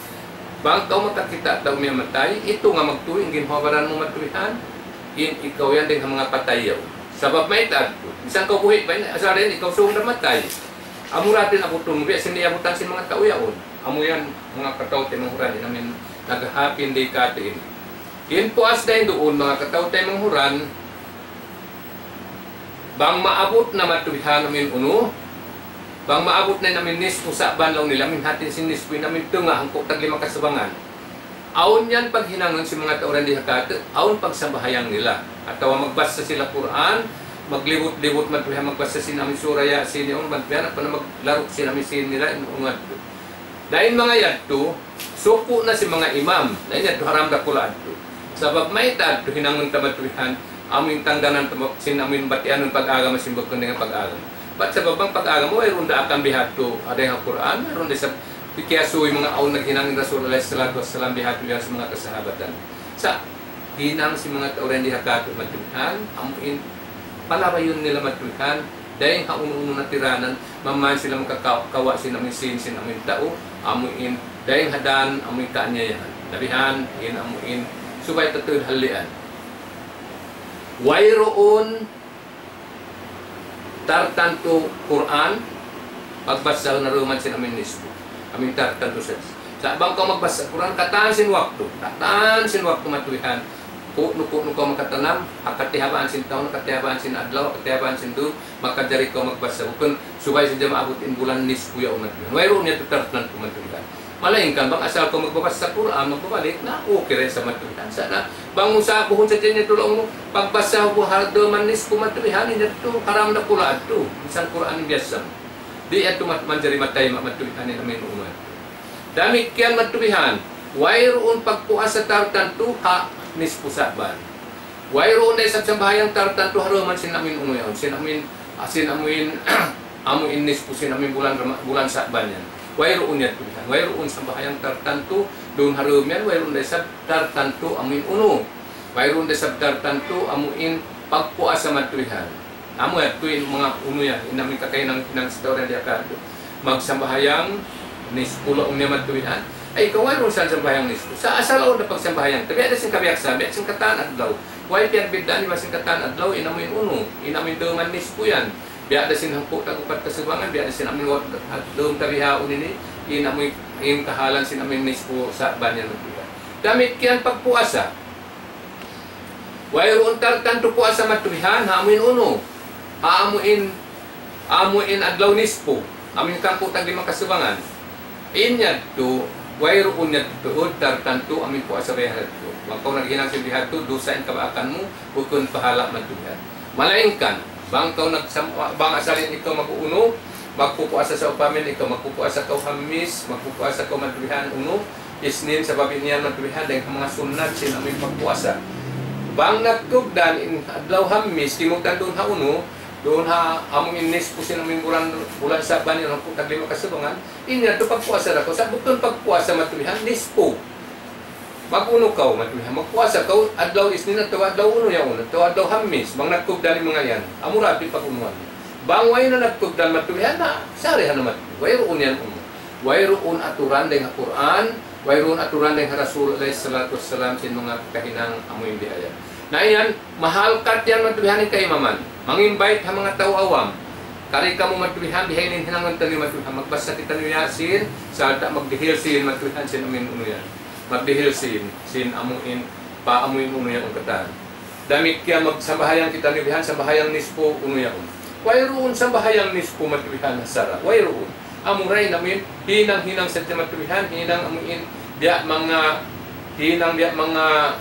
bang kaw makakita' tau miyatay, itunga magtuy in ginhawa-baran mu, madtu bihan, in ikaw yan dayn ha manga patay yaun. Sabab mayta' adtu, misan kaw buhi' pa in, asal dayn ikaw sūng na matay. Amura in abutun mu, biya' sin iyabutan sin manga tau yaun. Amu yan, manga kataw-taymanghuran, in amu in naghahapin di kati ini. In puas dayn duun, manga kataw-taymanghuran, bang maabut na, madtu bihan, amu in unu, bang maabut na in amu in nispu Sa'ban, laung nila, amu in hati sin nispu, in amu in tunga' hangpu' tag lima kasubangan. Awn yan paghinangun sin manga tau dayn di ha katu', awn pagsambahayang nila. Atawa magbasa sila Qur'an, maglibut-libut, madtu bihan, magbasa sin amu in sura Yasin, yaun, madtu bihan, atawa maglaruk sin amu in sin nila, in unu adtu. Dayn manga yadtu, suku' na sin manga imam. Dayn yadtu haram dakula' adtu. Sabab mayta' adtu hinangun ta, madtu bihan, amu in tangganan ta ma-, sin amu in batianun pag-agama sin bukun dayn ha pag-agama. Bat sabab bang pag-agama, wayruun da akan bihadtu, dayn ha Qur'an, wayruun da isab kiyasuy manga awn naghinang in Rasul alayhi salatu wassalam bihadtu yan sin manga kasahabatan. Sa' hinang sin manga tau dayn di ha katu', madtu bihan, amu in palabayun nila, madtu bihan, dayn ha unu-unu natiranan, maman sila makakawa' sin amu in sin, sin amu in tau, amu in dayn ha dan, amu in kaaniyayahan. Na bihan, in amu in, subay ta tuud hallian. Wayruun tartantu Qur'an, pagbasa na duman sin amu in nispu. Amu in tartantu sa. Sa' bang kaw magbasa Qur'an, katan sin waktu, katan sin waktu, madtu bihan. Kunu-kunu kaw makatanam, ha katihabaan sin tahun, ha katihabaan sin adlaw, ha katihabaan sin dum, makajari kaw magbasa. Bukun subay sadja maabut in bulan nispu yaun, madtu bihan. Wayruun yadtu tartantu, madtu bihan. Malaingkan bang asal kaw magbabasa Qur'an, magbabalik na, okay ra isab, madtu bihan. Sa' na, bang usaha buhun sadja niya tulaung mu, pagbasa buhal duman nispu, madtu bihan, in yadtu haram dakula' adtu, misan Qur'an biyasa. Di' yadtu mat-, manjari matay ma-, madtu bihan, in amu in unu yadtu. Damikkiyan, madtu bihan, wayruun pagpuasa tartantu ha nispu Sa'ban. Wayruun da isab sambahayang tartantu ha duman sin amu in unu yaun, sin amu in, ah, sin amu in, amu in nispu sin amu in bulan Rama-, bulan Sa'ban yan. Wayruun yadtu bihan. Wayruun sambahayang tartantu duun ha duman yan, wayruun da isab tartantu amu in unu. Wayruun da isab tartantu amu in pagpuasa, madtu bihan. Amu yadtu in manga unu yan, in amu in kakahinang-hinang sin tau dayn di ha katu'. Magsambahayang nispu laung niya, madtu bihan. Ay, kaw wayruun sa sambahayang nispu. Sa' asal awn da pagsambahayang. Biya' da sin kabiyaksahan, biya' sin katan adlaw. Way piyagbiddaan iban sin katan adlaw, in amu in unu, in amu in duman nispu yan. Biya' da sin hangpu' tag upat kasubangan, biya' da sin amu in wa-, adlaw ta bihaun ini, in amu in, in kahalan sin amu in nispu Sa'ban yan, madtu bihan. Damikkiyan pagpuasa. Wayruun tartantu puasa, madtu bihan, ha amu in unu. Ha amu in, amu in adlaw nispu. Amu in hangpu' tag lima kasubangan. In yadtu, wayruun yadtu tuud tartantu amu in puasa bihadtu. Bang kaw naghinang sin bihadtu, dusa in kabaakan mu, bukun pahala', madtu bihan. Malaingkan, bang kaw nagsam-, bang asal in ikaw mag-unu, magpupuasa, sawpama in ikaw, magpupuasa kaw Hamis, magpupuasa kaw, madtu bihan, unu, Isnin, sabab in yan, madtu bihan, dayn ha manga sunnat sin amu in pagpuasa. Bang nagtugdan in adlaw Hamis, kimutan duun ha unu, duun ha amu in nispu sin amu in bulan, bulan Sa'ban, yan hangpu' tag lima kasubangan, in yadtu pagpuasa da kaw, sa' bukun pagpuasa, madtu bihan, nispu. Mag-unu kaw, madtu bihan, magpuasa kaw adlaw Isnin atawa adlaw unu yaun, atawa adlaw Hamis, bang nagtugdan in manga yan, amu ra in pag-unuan. Bang way na nagtugdan, madtu bihan, na, sarihan na, madtu, wayruun yan unu. Wayruun aturan dayn ha Qur'an, wayruun aturan dayn ha Rasul alayhi salatu wassalam sin manga kahinang amu in biya' yan. Na yan, mahalkat yan, madtu bihan, in kaimaman. Mang-invite ha manga tau awam. Kari kamu, madtu bihan, bihaini in hinangun taniyu, madtu bihan. Magbasa kitaniyu Yasin, sarta' magdihil sin, madtu bihan, sin amu in unu yan. Magdihil sin, sin amu in, pa amu in unu yan katan. Damikkiyan magsambahayang kitaniyu bihan, sambahayang nispu unu yaun. Wayruun sambahayang nispu, madtu bihan, ha sara'. Wayruun. Amura in amu in hinang-hinang sadja, madtu bihan, hinang amu in biya' manga, hinang biya' manga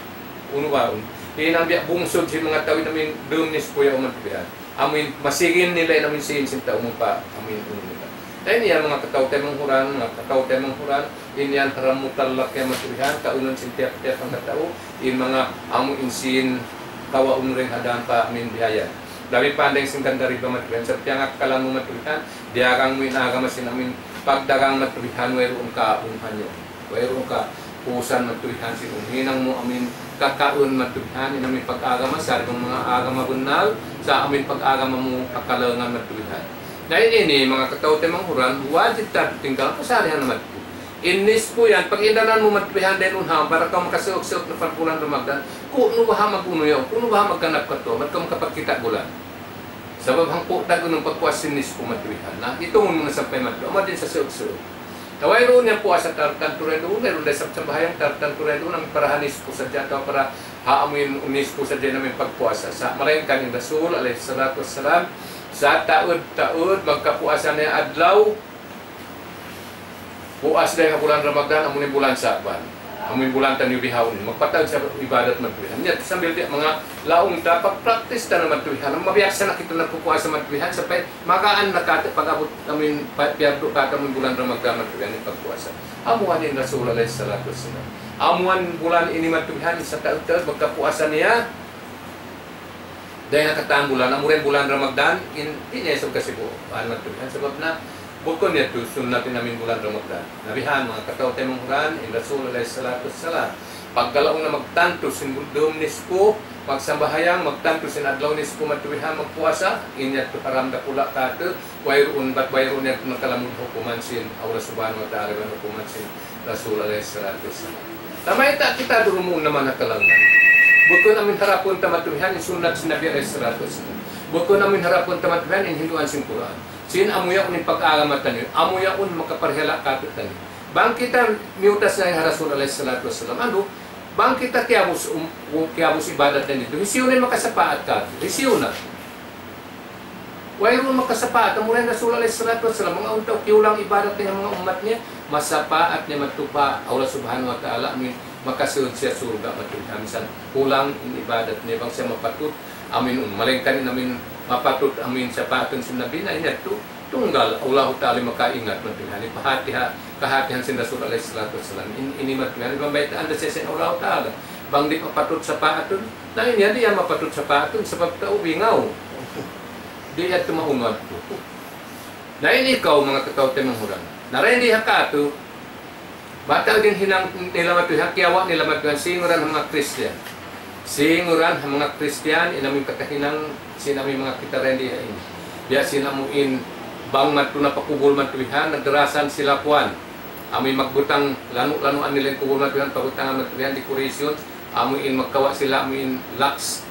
unu baun. Hinang biya' bungsud sin manga tau in amu in dum nispu yaun, madtu bihan. Amu in masigin nila in amu in sin, sin tau mu pa amu in unu nila. Na ini yan manga kataw-taymanghuran, manga kataw-taymanghuran, in yan haram mutlak yan, madtu bihan, kaunun sin tiyap-tiyap hangkatau, in manga amu in sin kawaun dayn ha dan pa amu in biya' yan. Labi pa dayn sin ganda riba, madtu bihan, sa' piyangakkalan mu, madtu bihan, diyagang mu in agama sin amu in pagdagang, madtu bihan, wayruun kaunuhan yan. Wayruun ka, Pusan matuwihan sin unu hinang mu amin kakaun matuwihan, in amin pag-agama, sa' manga agama bunnal, sa' amin pag-agama mu kakalangan matuwihan. Na ini, manga kataw-taymanghuran, wajib ta tinggal, pasarihan na matu. In nispu yan, pag-indanan mu matuwihan dayn unhaun, para kaw makasuuk-suuk na pa bulan Ramadan, kunu' baha' mag-unu yaun, kunu' baha' magganap katu', bat kaw makapagkita' bulan. Sabab hangpu' da gunung pagpuas sin nispu matuwihan. Na, itungun mu na sampay matu, amu din sa suuk-suuk. Na, wayruun yan puasa tartantu da duun, wayruun da isab sambahayang tartantu da duun, amu para ha nispu sadja atawa para ha amu in nispu sadja in amu in pagpuasa. Sa' malayngkan in Rasul alayhi salatu wassalam, sa' taud-taud magkapuasa niya adlaw, puas dayn ha bulan Ramadan, amu in bulan Sa'ban. Amu in bulan taniyu bihaun. Magpataud sa ibadat matuwihan. Niya, sambil di' manga laung ta, pag-practice ta na matuwihan. Mabiyaksa na kita nagpupuasa matuwihan, sampay magaan na katu' pag-abut, amu in pa-, piyardu katu' amu in bulan Ramadan matuwihan in pagpuasa. Amu yan in Rasul alayhi salatu wassalam. Amu yan bulan ini matuwihan, sa' taud-taud magkapuasa niya. Dayn ha katan bulan, amu ra in bulan Ramadan, in, di' niya isab kasibuan matuwihan. Sabab na, bukun yadtu sunnat in amu in bulan Ramadan. Na bihan, manga kataw-taymanghuran, in Rasul alayhi salatu wassalam, pagka laung niya magtantu sin dum nispu, magsambahayang, magtantu sin adlaw nispu matuwihan, magpuasa, in yadtu haram dakula' katu', wayruun, bat wayruun yadtu nakalamud hukuman sin Allah Subhanahu wa Ta'ala, iban hukuman sin Rasul alayhi salatu wassalam. Na mayta' kita durumun naman ha kalangan. Bukun amu in harapun ta matuwihan in sunnat sin Nabi alayhi salatu wassalam. Bukun amu in harapun ta matuwihan in hinduan sin Qur'an. Sin amu yaun in pag-agama taniyu, amu yaun makaparihala' katu' taniyu. Bang kita miyutas na ha Rasul alayhi salatu wassalam, andu', bang kita kiyabus, um, kiyabus ibadat taniyu, hisiyu na in makasapaat katu'? Hisiyu na? Wayruun makasapaat, amura in Rasul alayhi salatu wassalam, manga unta' kiyulang ibadat niya manga ummat niya, masapaat niya matupa Allah Subhanahu wa Ta'ala, amin makasud siya surga' matupa, misan kulang in ibadat niya bang siya mapatut, amin un, malayngkan in amin mapatut, amin sapaatun sin Nabi na in yadtu, tunggal, Allahu Ta'ala makaingat matupa, in pahatiha, kahatihan sin Rasul alayhi salatu wassalam, in, ini matupa, in pambaytaan da siya sin Allahu Ta'ala, bang di' mapatut sapaatun, na in yan di' yan mapatut sapaatun, sabab tau bingaw. Di' yadtu maunad tu. Na in ikaw, manga kataw-taymanghuran. Na dayn di ha katu', bataw din hinang nila matupa, kiyawa' nila matupa, singuran ha manga Kristiyan. Singuran ha manga Kristiyan, in amu in kakahinang, sin amu in manga kita dayn di ha ini. Biya' sin amu in, bang matu na pa kubul matupa, nagdarasan sila kuwan. Amu in magbutang lanu'-lanuan nila in kubul matupa, pabutangan matupa, decoration, amu in magkawa' sila, amu in laks,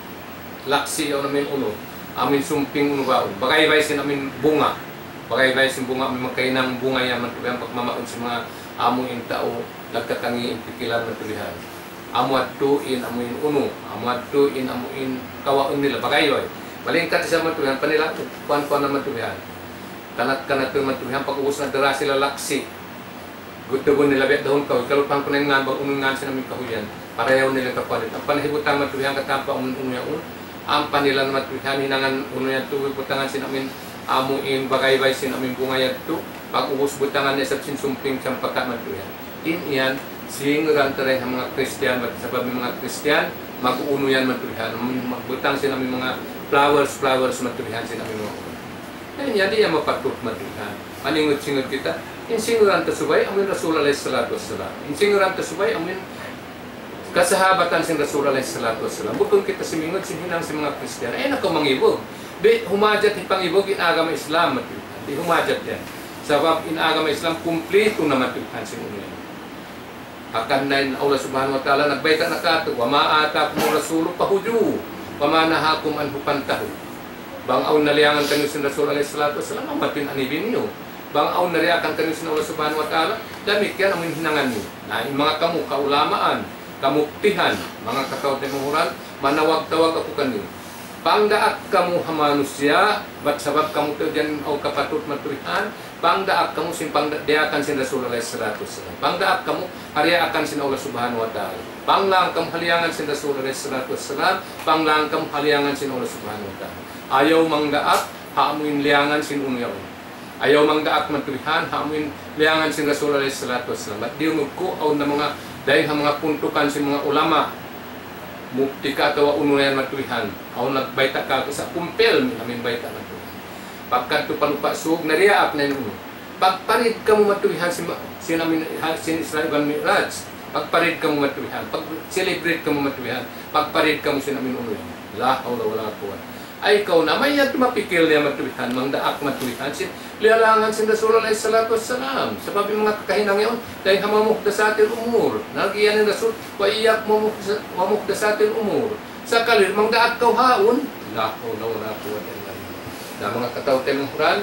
laksi, amu in unu, amu in sumping unu ba, bagaybay sin amu in bunga. Bagaybay sin bunga, amu in makahinang bunga yan, matupa, pagmamaun sin manga amu in tau, nagkakangi' in pikilan matupa. Amu yadtu in amu in unu, amu yadtu in amu in kawaun nila, bagaybay. Malingkat isab matupa, panila, kuwan-kuwan na matupa. Kanat-kanat matupa, pag-ubus nagdara sila laksi. Gutubun nila biya' dahun kahuy, kalupahan ku na in ngan, bang unu in ngan sin amu in kahuy yan. Parayawun nila kakuwan. Ampa na hibutang matupa, katampa unu-unu yaun. Ampa nila matupa, hinangan unu yadtu, butangan sin amu in, amu in bagaybay sin amu in bunga yadtu. Pag-ubus butangan niya isab sin sumping sampaka' matupa. In yan, singuran ta dayn ha manga Kristiyan, bat sabab in manga Kristiyan, mag-unu yan matupa. Magbutang sin amu in manga flowers, flowers matupa sin amu in manga unu. Na in yan di' yan mapatut matupa. Maningud-singud kita, in singuran ta subay, amu in Rasul alayhi salatu wassalam. In singuran ta subay, amu in kasahabatan sin Rasul alayhi salatu wassalam. Bukun kita simingud sin hinang sin manga Kristiyan. Ay, na kaw mangibug. Di' humajat hipangibug in agama Islam, matupa. Di' humajat yan. Sabab in agama Islam, kumplitu na matupa sin unu yan. Hangkan na in Allah Subhanahu wa Ta'ala nagbayta' na katu', وما آتاكم الرسول فخذوه وما نهاكم عنه فانتهوا. Bang awn naliyangan kaniyu sin Rasul alayhi salatu wassalam, amu yadtu in anibi niyu. Bang awn nariyaakan kaniyu sin Allah Subhanahu wa Ta'ala, damikkiyan amu in hinangan niyu. Na, in manga kamu kaulamaan, kamuktihan, manga kataw-taymanghuran, manawag-tawag aku kaniyu. Pangdaak kamu ha manusiya', bat sabab kamu tuud yan awn kapatut matupa, pangdaak kamu sin pangda-, diyaakan sin Rasul alayhi salatu wassalam. Pangdaak kamu ha diyaakan sin Allah Subhanahu wa Ta'ala. Panglang kamu ha liyangan sin Rasul alayhi salatu wassalam, panglang kamu ha liyangan sin Allah Subhanahu wa Ta'ala. Ayaw mangdaak ha amu in liyangan sin unu yaun. Ayaw mangdaak matupa ha amu in liyangan sin Rasul alayhi salatu wassalam. Bat diyungug ku, awn na manga, dayn ha manga puntukan sin manga ulama, mufti ka atawa unu yan matupa. Awn nagbayta' kāku' sa' kumpil, amu in bayta' matupa. Pagkadtu pa Lupa' Sug, nariyaak na in unu. Pagparid kamu matupa sin, sin amu in, ha, sin Isra iban Mi'raj. Pag-parade kamu matuwihan, pag-celebrate kamu matuwihan, pag-parade kamu sin amin unu yan. La hawla wala quwwata. Ay, kaw na, mayta' mapikil niya matuwihan, mangdaak matuwihan, sin liyalangan sin Rasul alayhi salatu wassalam. Sabab in manga kakahinang yaun, dayn ha manga muhdathatil umur. Laung sin Rasul, وإياكم ومحدث-، ومحدثات الأمور. Sakali, mangdaak kaw haun, la hawla wala quwwata illa billah. Na manga kataw-taymanghuran,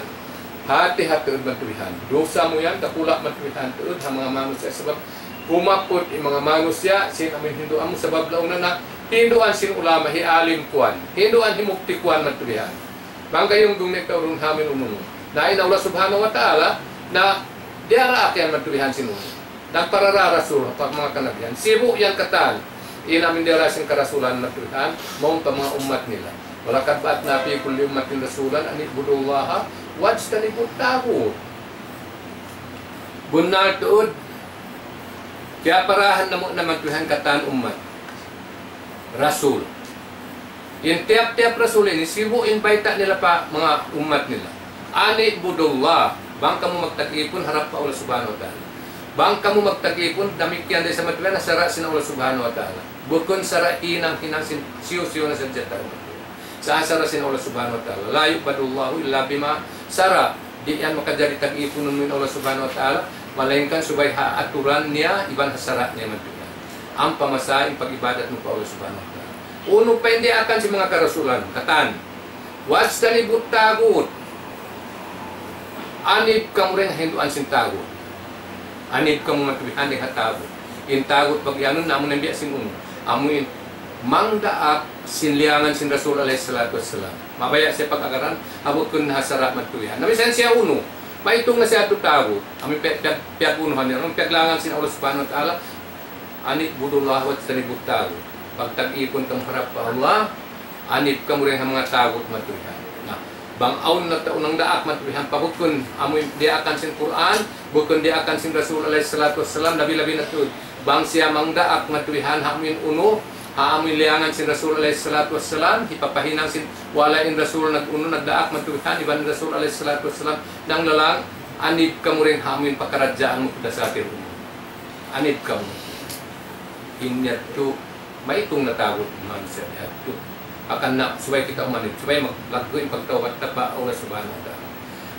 hati-hati tuud matuwihan. Dusa mu yan, dakula' matuwihan tuud, ha manga manusiya' sabab, kumaput in manga manusiya', sin amin hinduan mu sabab laung na na, hinduan sin ulama, hi alim kuwan, hinduan hi mufti kuwan matuwihan. Bang kayung dung nagkaurun hamin unung. Na in Allah subhanahu wa ta'ala, na diyara akiyan matuwihan sin unung. Nagparara Rasul, pa manga kanabihan. Sibu' yan katan. In amin diyara sin karasulan matuwihan, mawn pa manga ummat nila. ولقد بعثنا في كل أمة رسولا أن اعبدوا الله واجتنبوا الطاغوت. Bunnal tuud, kiyaparahan namu' na matuwihan katan ummat. Rasul. In tiyap-tiyap rasul ini, sibu' in bayta' nila pa manga ummat nila. أن اعبدوا الله, bang kamu magtag-ipun harap pa Allah subhanahu wa ta'ala. Bang kamu magtag-ipun, damikkiyan da isab matuwihan ha sara' sin Allah subhanahu wa ta'ala. Bukun sara' hinang-hinang sin hisiyu-siyu na sadja tau. Sa' ha sara' sin Allah subhanahu wa ta'ala. لا يعبد الله إلا بما شرع. Di' yan makajari tag-ipunun mu in Allah subhanahu wa ta'ala, malaingkan subay ha aturan niya, iban ha sara' niya matuwihan. Ampa masa in pag-ibadat mu pa Allah subhanahu wa ta'ala. Unu pa in diyaakan sin manga karasulan, katan. واجتنبوا الطاغوت. Anib kamu dayn ha hinduan sin tagut. Anib kamu matuwihan dayn ha tagut. In tagut pag-iyanun namu' in biya' sin unu. Amu in mangdaak sin liyangan sin Rasul alayhi salatu wassalam. Mabaya' siya pag-agaran, ha bukun ha sara' matuwihan. Na misan siya unu, maitung na siya tu tagut. Amu in piyag-, piyag-, piyag-unuhan niya, amu in piyaglangan sin Allah subhanahu wa ta'ala, أن اعبدوا الله واجتنبوا الطاغوت. Pagtag-ipun kamu harap pa Allah, anib kamu dayn ha manga tagut matuwihan. Na, bang awn na tau nangdaak matuwihan pa bukun amu in diyaakan sin Qur'an, bukun diyaakan sin Rasul alayhi salatu wassalam, labi-labi na tuud. Bang siya mangdaak matuwihan ha amu in unu, ha amu in liyangan sin Rasul alayhi salatu wassalam, hipapahinang sin wala' in Rasul nag-unu, nagdaak matuwihan, iban Rasul alayhi salatu wassalam, nanglalang, anib kamu dayn ha amu in pakaradjaan muhdathatil umur. Anib kamu. In yadtu, maitung na tagut manusiya' yadtu. Hangkan na, subay kita umanib, subay maglaggu' in pagtawbat ta pa Allah subhanahu wa ta'ala.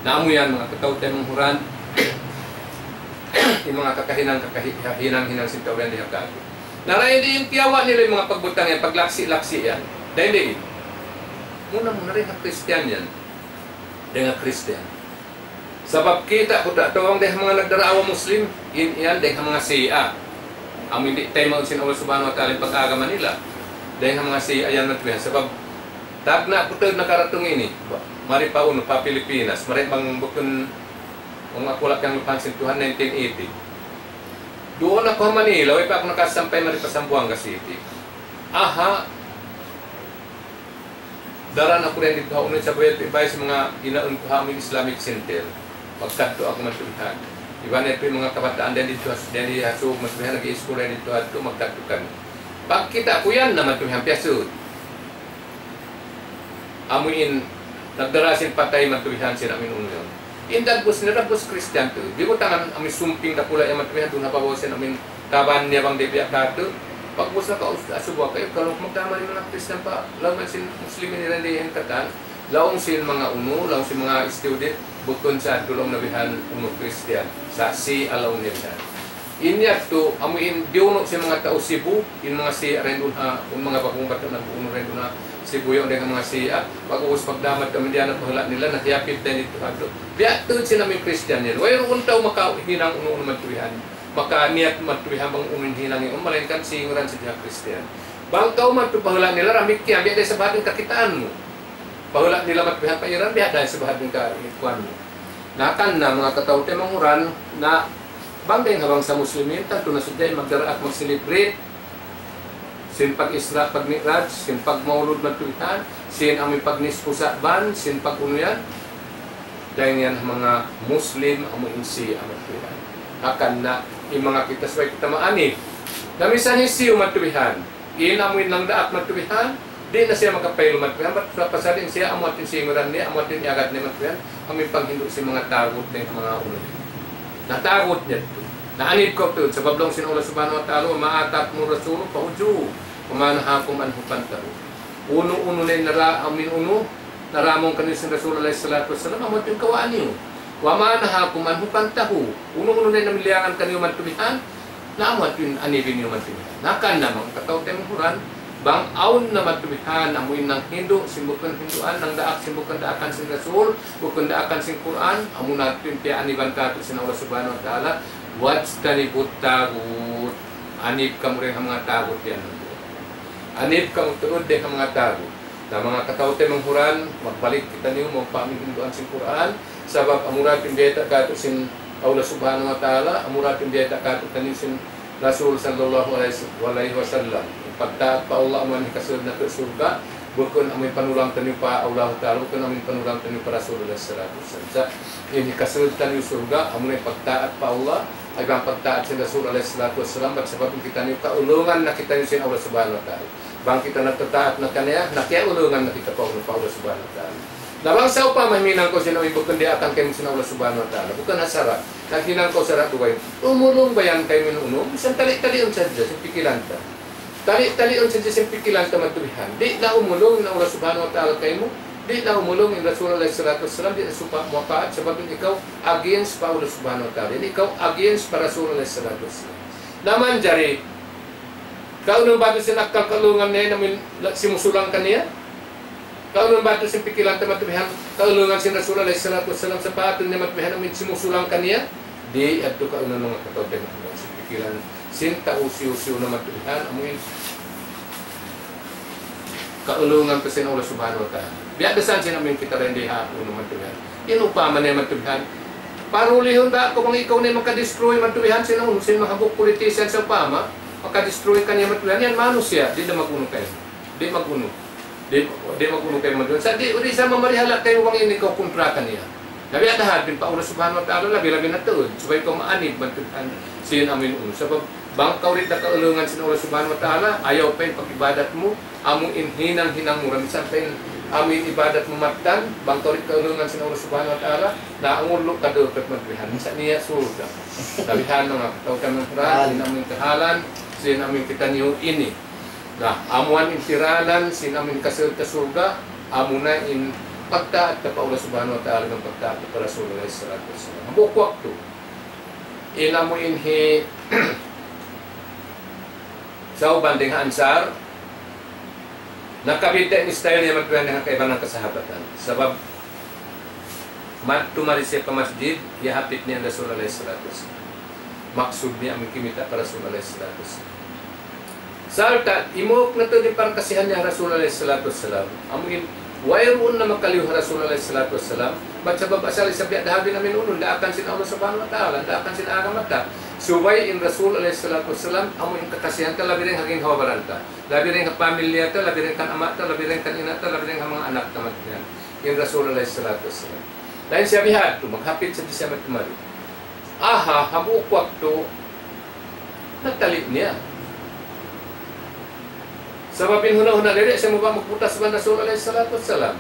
Na amu yan, manga kataw-taymanghuran, in manga kakahinang, kakahi-, hinang-hinang sin tau yan di ha kaku. Na dayn di in tiyawa' nila in manga pagbutang yan, paglaksi-laksi yan. Dayn di. Muna-muna dayn ha Kristiyan yan. Dayn ha Kristiyan. Sabab kita' ku ta, tawang dayn ha manga nagdarawa Muslim, in yan dayn ha manga Shia. Amu in di' taymaun sin Allah subhanahu wa ta'ala in pag-agama nila. Dayn ha manga Shia yan matuwihan. Sabab, tagna' ku ta nakaratung ini. Mari pa unu, pa Pilipinas. Mari bang bukun, bang aku lapang lupahan sin Tuhan, nineteen eighty. Duun aku ha Manila, way pa aku nakasampay mari pa Zamboanga City. Aha, daran aku dayn didtu ha unu, sa' baya' tu in bay sin manga inaun ku ha amu in Islamic Center. Magkadtu aku matuwihan. Iban yadtu in manga kabataan dayn didtu ha, dayn di ha Sug matuwihan, nag-i-school dayn didtu ha yadtu, magkadtu kami. Pagkita' ku yan na matuwihan piyasud. Amu in nagdara sin patay matuwihan sin amu in unu yan. In dagbus nila, dagbus Kristiyan tu. Di' ku tangan amu in sumping dakula' yan matuwihan duun ha babaw sin amu in kaban niya bang di' biya' katu'. Pag'ubus na ka, asubuha kayu, kalu magdamari manga Kristiyan pa, laung sin Muslimin nila di' yan katan, laung sin manga unu, laung sin manga student, bukun sa' tu laung na bihan unu Kristiyan, sa' Shia laung na bihan. In yadtu, amu in diyunu' sin manga tau Cebu, in manga Shia dayn duun ha, in manga bagong bata' nag-unu dayn duun ha Cebu yaun dayn ha manga Shia, pag'ubus pagdamat kami diyan na pahula' nila, nakiyapit dayn didtu ha yadtu. Biya' tuud sin amu in Kristiyan yan. Wayruun tau makahinang unu-unu matuwihan. Makaniyat matuwihan bang unu in hinang yaun, malaingkan singuran sadja Kristiyan. Bang kaw madtu pahula' nila, damikkiyan, biya' da isab hadtu in kakitaan mu. Pahula' nila matuwihan pa Iran, biya' da isab hadtu in ka-, kuwan mu. Na kan na, manga kataw-taymanghuran, na bang dayn ha bangsa Muslimin, tantu na sadja in magdaraak mag-celebrate sin pag-Isra, pag-Mi'raj, sin pag-Maulud matuwihan, sin amu in pag-Nisfu Sha'ban, sin pag-unu yan. Dayn yan ha manga Muslim, amu in Shia matuwihan. Hangkan na, in manga kita subay kita maanib. Na misan hisiyu matuwihan, in amu in nangdaak matuwihan, di' na siya makapaylu matuwihan, bat sa pasal in siya amu in singuran niya, amu in iyagad niya matuwihan, amu in panghindu' sin manga tagut na in manga unu. Na tagut niya tu. Na anib kaw tuud, sabab laung sin Allah Subhanahu wa Ta'ala, وما آتاكم الرسول فخذوه وما نهاكم عنه فانتهوا. Unu-unu na in nara-, amin unu, naramung kaniyu sin Rasul alayhi salatu wassalam, amu tuud in kawaa niyu. وما نهاكم عنه فانتهوا. Unu-unu na in namiyangan kaniyu madtu bihan, na amu tuud in anibin niyu madtu bihan. Na kan na manga kataw-taymanghuran, bang awn na madtu bihan, amu in nanghindu' sin bukun hinduan, nangdaak sin bukun daakan sin Rasul, bukun daakan sin Qur'an, amu na tuud in piyaaniban katu' sin Allah Subhanahu wa Ta'ala, واجتنبوا الطاغوت. Anib kamu dayn ha manga tagut yan. Anib kamu tuud dayn ha manga tagut. Na manga kataw-taymanghuran, magbalik kitaniyu, magpaminduan sin Qur'an, sabab amura tuud in biyayta' katu' sin Allah Subhanahu wa Ta'ala, amura tuud in biyayta' katu' kaniyu sin Rasul sallallahu alayhi, alayhi wasallam. Pagtaat pa Allah amu in hikasud natu' surga', bukun amu in panulang taniyu pa Allah Ta'ala, bukun amu in panulang taniyu pa Rasul alayhi salatu wassalam. Sa' in hikasud taniyu surga', amu in pagtaat pa Allah, iban pagtaat sin Rasul alayhi salatu wassalam, bat sabab in kitaniyu kaulungan na kitaniyu sin Allah Subhanahu wa Ta'ala. Bang kita nagtataat na kaniya, na kiyaulungan na kita pa Allah, pa Allah Subhanahu wa Ta'ala. Na bang sawpama hinang kaw sin amu in bukun diyaakan kaymu sin Allah Subhanahu wa Ta'ala, bukun ha sara', naghinang kaw sara' dugaing, umulung ba yan kaymu in unu? Misan tali'-taliun sadja sin pikilan ta. Tali'-taliun sadja sin pikilan ta madtu bihan. Di' na umulung in Allah Subhanahu wa Ta'ala kaymu, di' na umulung in Rasul alayhi salatu wassalam, di' na supa-, muwapaat, sabab in ikaw against pa Allah Subhanahu wa Ta'ala. In ikaw against pa Rasul alayhi salatu wassalam. Na manjari, kaunu ba tuud sin akkal kaulungan niya, in amu in simusulang kaniya? Kaunu ba tuud sin pikilan ta madtu bihan, kaulungan sin Rasul alayhi salatu wassalam, sapatut niya madtu bihan amu in simusulang kaniya? Di', yadtu kaunu manga kataw-taymanghuran, sin pikilan sin tau hisiyu-siyu na madtu bihan, amu in kaulungan pa sin Allah Subhanahu wa Ta'ala. Biya' da isab sin amu in kita dayn di ha unu madtu bihan. In upama niya madtu bihan, parulihun da aku bang ikaw na in makadestroy madtu bihan sin unu, sin manga hambuuk politician sawpama, makadestroy kaniya madtu bihan, yan manusiya', di' da mag-unu kaymu. Di' mag-unu. Di', di' mag-unu kaymu madtu bihan. Sa' di', di' sa' mamarihala kaymu bang in ikaw kuntra kaniya. Na biya' da hadtu in pa Allah Subhanahu wa Ta'ala, labi-labi na tuud. Subay kaw maanib madtu bihan sin amu in unu. Sabab, bang kaw di' da kaulungan sin Allah Subhanahu wa Ta'ala, ayaw pa in pag-ibadat mu, amu in hinang-hinang mu, misan pa in amu in ibadat mu mattan, bang kaw di' kaulungan sin Allah Subhanahu wa Ta'ala, na angulu ka duun madtu bihan. Misan niya surga'. Labihan manga kataw-taymanghuran, in amu in kahalan, sin amu in kitaniyu ini. Na, amu in tiranan sin amu in kasud ta surga', amu na in pagtaat ta pa Allah Subhanahu wa Ta'ala, iban pagtaat ta pa Rasul alayhi salatu wassalam. Hambuuk waktu, in amu in hi Sa'uban dayn ha Ansar, nakabidda' in style niya madtu bihan dayn ha kaibanan kasahabatan. Sabab, madtu mari siya pa masjid, hiyahapit niya in Rasul alayhi salatu wassalam. Maksud niya amu in kimita' pa Rasul alayhi salatu wassalam. Sarta', imuuk na tuud in parkasihan niya ha Rasul alayhi salatu wassalam. Amu in, wayruun na makaliyu ha Rasul alayhi salatu wassalam. Bat sabab asal isab biya' da ha binaminunun, daakan sin Allah Subhanahu wa Ta'ala, daakan sin agama ta. Subay in Rasul alayhi salatu wassalam, amu in kakasihan ta, labi dayn ha ginhawa-baran ta. Labi dayn ha pamilya ta, labi dayn kan ama' ta, labi dayn kan ina' ta, labi dayn ha manga anak ta, madtu bihan. In Rasul alayhi salatu wassalam. Dayn siya bihadtu, maghapit sadja siya madtu mari. Aha, hambuuk waktu, natali' niya. Sabab in huna-huna diri, siya mabaya' magbutas iban Rasul alayhi salatu wassalam.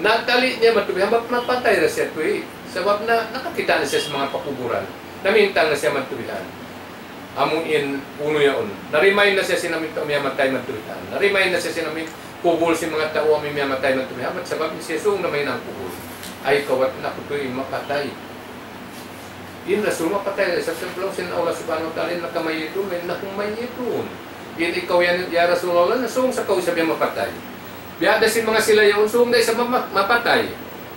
Natali' niya madtu bihan, bat mapatay da siya tuwi. Sabab na, nakakita' na siya sin manga pakuburan. Namintang na siya madtu bihan. Amu in unu yaun. Na-remind na siya sin amu in tau miyatay madtu bihan. Na-remind na siya sin amu in kubul sin manga tau amu in miyatay madtu bihan. Bat sabab in siya sung na mahinang kubul. Ay kawat na aku tuwi mapatay. In Rasul mapatay, sa' laung sin Allah Subhanahu wa Ta'ala, إنك ميت وإنهم ميتون. In ikaw yan, ya Rasulullah, na sung sa kaw isab yan mapatay. Biya' da sin manga sila yaun, sung da isab ma-, mapatay.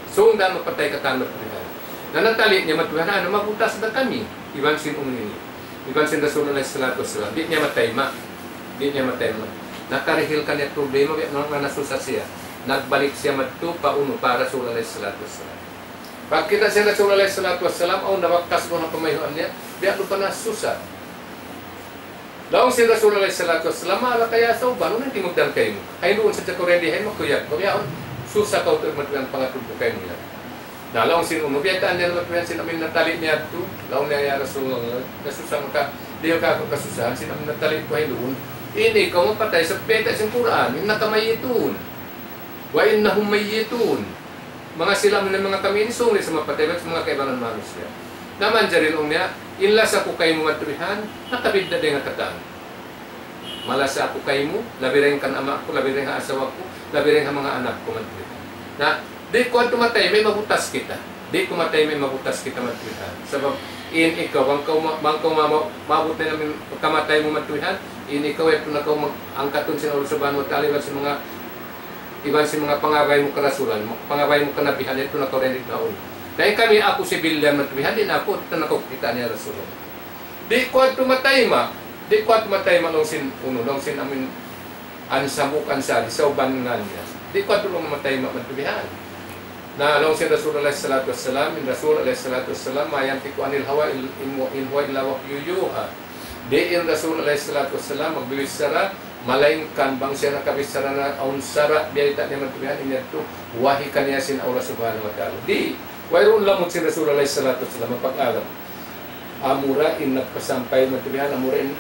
Sung da mapatay katan madtu bihan. Na natali' niya madtu bihan, na mabutas da kami. Iban sin unu ini. Iban sin Rasul alayhi salatu wassalam. Di' niya matayma'. Di' niya matayma'. Nakarihil kaniya problema, biya' na nasusa siya. Nagbalik siya madtu pa unu, pa Rasul alayhi salatu wassalam. Pagkita' sin Rasul alayhi salatu wassalam, awn nabakkas duun ha pamayhuan niya, biya' duun pa nasusa. Laung sin Rasul alayhi salatu wassalam, ما لك يا ثوبان, unu in timugdan kaymu? Hay duun sadja kaw dindi, hay makuyag kaw, biya' awn susa kaw tuud madtu bihan pangatud ku kaymu yan. Na laung sin unu, biyaytaan niya madtu bihan sin amu in natali' niya yadtu, laung niya, ya Rasulullah, nasusa ka, di' ka aku kasusahan, sin amu in natali' ku hay duun. Ini kaw mapatay, sa' biyayta' sin Qur'an, إنك ميت وإنهم ميتون. Manga sila amu in manga kami ini, sung da isab mapatay, bat manga kaibanan manusiya'. Na manjari laung niya, In lasa ku kaymu madtu bihan, nakabidda' dayn ha katan. Malasa aku kaymu, labi dayn kan ama' ku, labi dayn ha asawa ku, labi dayn ha manga anak ku madtu bihan. Na, di' ku adtu matay, may mabutas kita. Di' ku matay, may mabutas kita madtu bihan. Sabab, in ikaw, bang kaw ma-, bang kaw ma-, ma-, maabut na in kamatay mu madtu bihan, in ikaw, yadtu na kaw mag-, angkatun sin Allah Subhanahu wa Ta'ala, iban sin manga, iban sin manga pangabay mu karasulan, pangabay mu kanabihan, yadtu na kaw dayn di duun. Dayn kami aku civilian madtu bihan, di' na aku, yadtu na kaw kita' niya Rasulullah. Di' ku adtu matayma', di' ku adtu matayma' laung sin unu, laung sin amin, an Sabuk Ansari, sa' uban ngan niya. Di' ku adtu laung matayma' madtu bihan. Na laung sin Rasul alayhi salatu wassalam, in Rasul alayhi salatu wassalam, ما ينطق عن الهوى إن، إن هو إلا وحي يوحى. Di' in Rasul alayhi salatu wassalam magbibichara, malaingkan bang siya nakabichara na awn sara', biyayta' niya madtu bihan, in yadtu, wahi kaniya sin Allah Subhanahu wa Ta'ala. Di', wayruun lamud sin Rasul alayhi salatu wassalam, magpag-alam. Amura in nagpasampay madtu bihan, amura in,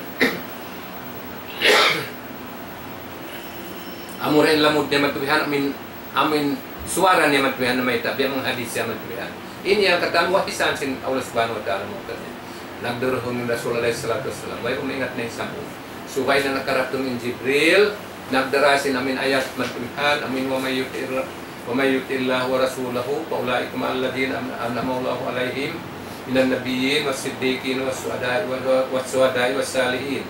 amura in lamud niya madtu bihan, amin, amin suwara niya madtu bihan na mayta', biya' manga hadis siya madtu bihan. Ini in katan wahi sa sin Allah Subhanahu wa Ta'ala mawkad niya. Nagduruhun in Rasul alayhi salatu wassalam, way umingat na in sabu. Subay na nakaratung in Jibril, nagdara sin amin ayat madtu bihan, amin ومن يطع الر-، ومن يطع الله ورسوله فأولئك مع الذين أن-، أنعم الله عليهم من النبيين والصديقين والشهداء و-، والشهداء والصالحين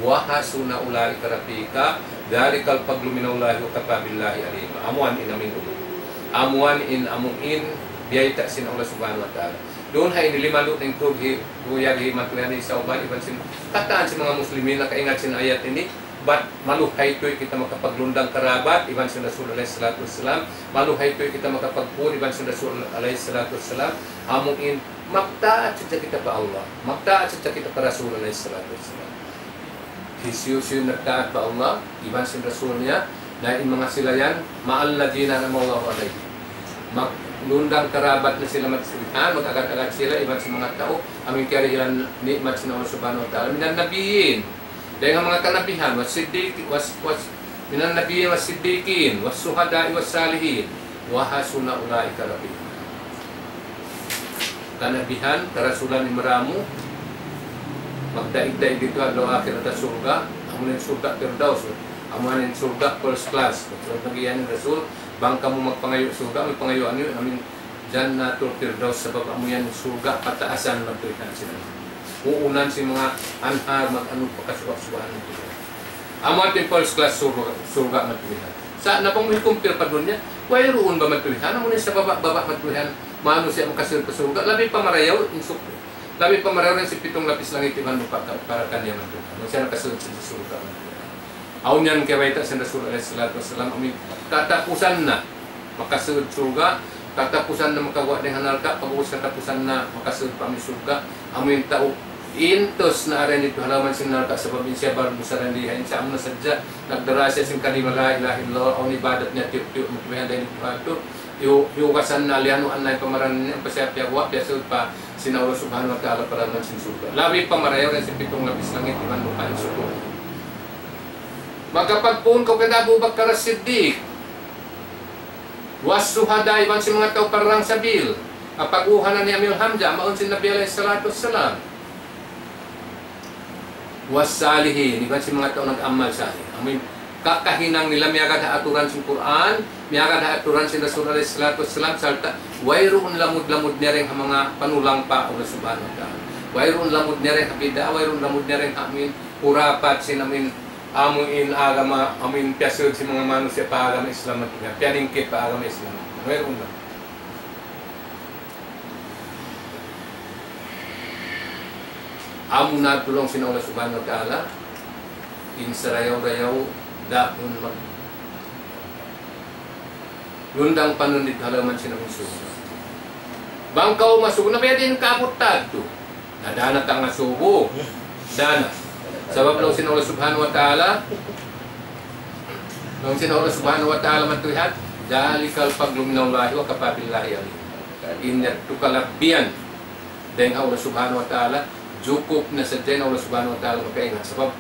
وحسن أولئك رفيقا ذلك الفضل من الله وكفى بالله عليما. Amuan in amin unu. Amuan in amu in biyayta' sin Allah Subhanahu wa Ta'ala. Duun ha ini limalu' na in tug hi, huyag hi madtu bihan hi Sauban iban sin katan sin manga muslimin nakaingat sin ayat ini, bat maluhay tuud kita makapaglundang karabat iban sin Rasul alayhi salatu wassalam, maluhay tuud kita makapagpun iban sin Rasul alayhi salatu wassalam, amu in magtaat sadja kita pa Allah, magtaat sadja kita pa Rasul alayhi salatu wassalam. Hisiyu-siyu nagtaat pa Allah, iban sin Rasul niya, na in manga sila yan, مع الذين أنعم الله عليهم. Maglundang karabat na sila madtu bihan, mag-agad-agad sila, iban sin manga tau, amu in kiyarihilan ni'mat sin Allah Subhanahu wa Ta'ala. من النبيين, dayn ha manga kanabihan, والصديق-، was-, was-, من النبيين والصديقين والشهداء والصالحين وحسن أولئك رفيقا. Kanabihan, karasulan, in maramu, magdaig-daig didtu ha adlaw akhirat ha surga', amu in surga' Firdaus, amu in surga' first class. So, pag-iyan in Rasul, bang kamu magpangayu' surga', amu in pangayuan niyu, amu in Jannatul Firdaus, sabab amu yan surga' pataasan madtu bihan sila. Uunan sin manga anhar mag-anu pa kasuwa'-suwaan madtu bihan. Amu in first class surga', surga' madtu bihan. Sa' na bang mu i-compare pa dunya, wayruun ba madtu bihan? Amu in sa baba'-baba' madtu bihan, manusiya' makasud pa surga', labi pa marayaw in suk-, labi pa marayaw in sin pitung lapis langit iban lupa' ka-, para kaniya madtu bihan. Manusiya' nakasud sin surga' madtu bihan. Awn yan kiyabayta' sin Rasul alayhi salatu wassalam, amu in katapusan na makasud surga', katapusan na makaguwa' dayn ha narka', pag'ubus katapusan na makasud pa amu in surga', amu in tau intus na ari didtu ha lawm sin narka' sabab in siya barbusaran di ha in sa amu na sadja, nagdara siya sin kalima la ilaha illallah, awn ibadat niya tiyuk-tiyuk, mutmihan dayn didtu ha tu, yu-, yugasan na liyanuan na in pamaran niya, ampa siya piyaguwa', piyasud pa sin Allah Subhanahu wa Ta'ala pa lawm sin surga'. Labi pa marayaw dayn sin pitung lapis langit iban lupa' in surga'. Makapagpun kaw kan Abu Bakar As-Siddiq. والشهداء, iban sin manga tau parang sabil. Kapag-uhanan ni Amir Hamzah, mawn sin Nabi alayhi salatu wassalam. والصالحين, iban sin manga tau nag-amal salih. Amu in kakahinang nila miyagad ha aturan sin Qur'an, miyagad ha aturan sin Rasul alayhi salatu wassalam, sarta' wayruun lamud-lamud niya dayn ha manga panulang pa Allah Subhanahu wa Ta'ala. Wayruun lamud niya dayn ha bid'a, wayruun lamud niya dayn ha amu in hurapat sin amu in, amu in agama, amu in piyasud sin manga manusiya' pa agama Islam, piyaningkit pa agama Islam. Wayruun lamud. Amu na laung sin Allah Subhanahu wa Ta'ala, in sarayaw-rayaw daun mag-, lundang panun didtu ha lawm sin amu in surga'. Bang kaw masuk na, pwede in kaabut tadtu. Na, dana tanga subu. Dana. Sabab laung sin Allah Subhanahu wa Ta'ala, laung sin Allah Subhanahu wa Ta'ala madtu bihan, ذلك الفضل من الله وكفى بالله عليما. In yadtu kalabbihan dayn ha Allah Subhanahu wa Ta'ala, jukup na sadja in Allah Subhanahu wa Ta'ala makaingat. Sabab,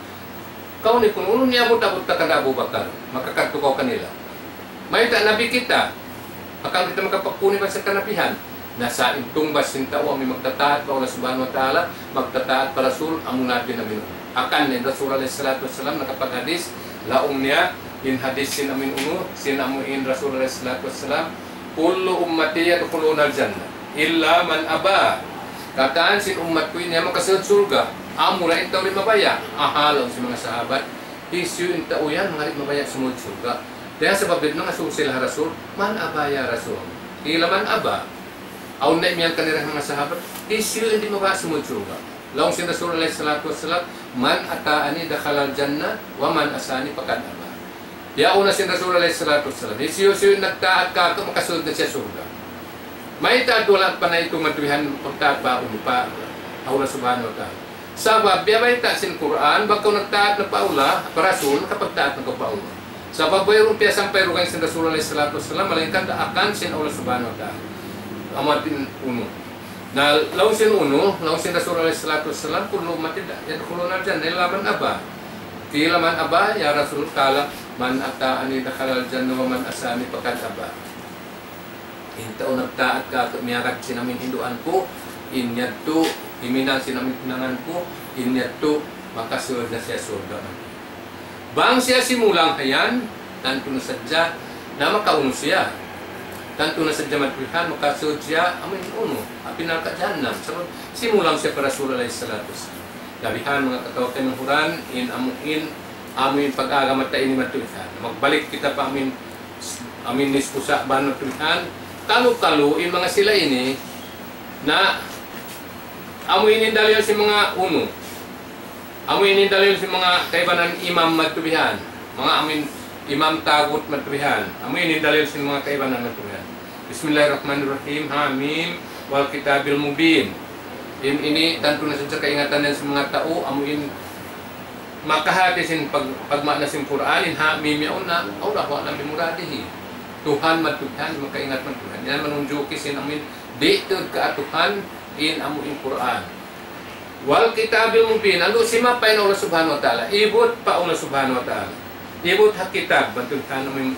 kaw ini kunu', unu in iyabut-abut ta kan Abu Bakar, makakadtu kaw kanila. Mayta' nabi kita, hangkan kita makapagpun iban sin kanabihan. Na sa' in tungbas sin tau amu in magtataat pa Allah Subhanahu wa Ta'ala, magtataat pa Rasul, amu na in amu in unu. Hangkan in Rasul alayhi salatu wassalam nakapaghadis, laung niya, in hadis sin amu in unu, sin amu in Rasul alayhi salatu wassalam, كل أمتي يدخلون الجنة إلا من أبى. Katan sin ummat ku ini makasud surga'. Amu na in tau di' mabaya'. Aha, laung sin manga sahabat, hisiyu in tau yan, manga di' mabaya' sumud surga'. Dayn ha sabab di' nangasubu sila ha Rasul, من أبى يا رسول الله؟ قيل من أبى. Awn na imiyan kanila manga sahabat, hisiyu in di' mabaya' sumud surga'. Laung sin Rasul alayhi salatu wassalam, من أطاعني دخل الجنة ومن عصاني فقد أبى. Biya' unu sin Rasul alayhi salatu wassalam, hisiyu-siyu in nagtaat kāku' makasud na siya surga'. Mayta' wala' pa na itu matuwihan pagtaat pa unu pa Allah Subhanahu wa Ta'ala. Sabab biya' bayta' sin Qur'an, bang kaw nagtaat na pa Allah, pa Rasul, nakapagtaat na kaw pa Allah. Sabab wayruun piyasampay dugaing sin Rasul alayhi salatu wassalam, malaingkan daakan sin Allah Subhanahu wa Ta'ala. Amu in unu. Na, laung sin unu, laung sin Rasul alayhi salatu wassalam, كل أمتي يدخلون الجنة إلا من أبى. قيل من أبى يا رسول الله؟ قال من أطاعني دخل الجنة ومن عصاني فقد أبى. In tau nagtaat kāku', miyarag sin amu in hinduan ku, in yadtu, himinang sin amu in hinangan ku, in yadtu, makasud na siya surga'. Bang siya simulang ha yan, tantu na sadja, na makaunu siya. Tantu na sadja matuwihan, makasud siya, amu in unu, api narka' jahannam. Sabab, simulang siya pa Rasul alayhi salatu wassalam. Labihan manga kataw-taymanghuran, in amu in, amu in pag-agama ta ini matuwihan. Magbalik kita pa amu in, amu in nispu Sa'ban matuwihan. Kalu-kalu, in manga sila ini, na amu ini in dalil sin manga unu. Amu ini in dalil sin manga kaibanan imam matuwihan. Manga amu in imam tagut matuwihan. Amu ini in dalil sin manga kaibanan matuwihan. بسم الله الرحمن الرحيم. حم والكتاب المبين. In ini tantu na sadja kaingatan sin manga tau, amu in makahati sin pag-, pagmaana sin Qur'an, in ha mim yaun na, Allahu a'lam bi muradihi. Tuhan matuwihan, makaingat matuwihan. Yan manunjuki sin amu in, di' tuud ka Tuhan, in amu in Qur'an. والكتاب المبين, andu' simapay na Allah Subhanahu wa Ta'ala. Ibut pa Allah Subhanahu wa Ta'ala. Ibut ha kitab, bantukan amu in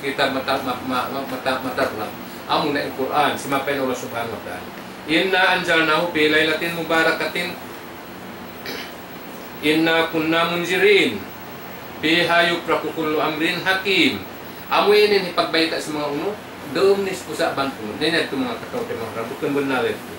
kitab mata-, ma-, ma-, ma-, mata-, matarnak. Amu na in Qur'an, simapay na Allah Subhanahu wa Ta'ala. إنا أنزلناه في ليلة مباركة إنا كنا منذرين فيها يفرق كل أمر حكيم. Amu ini in pagbayta' sin manga unu, dum nispu Sa'ban kunu'. Ini yadtu manga kataw-taymanghuran, bukun bunnal yadtu.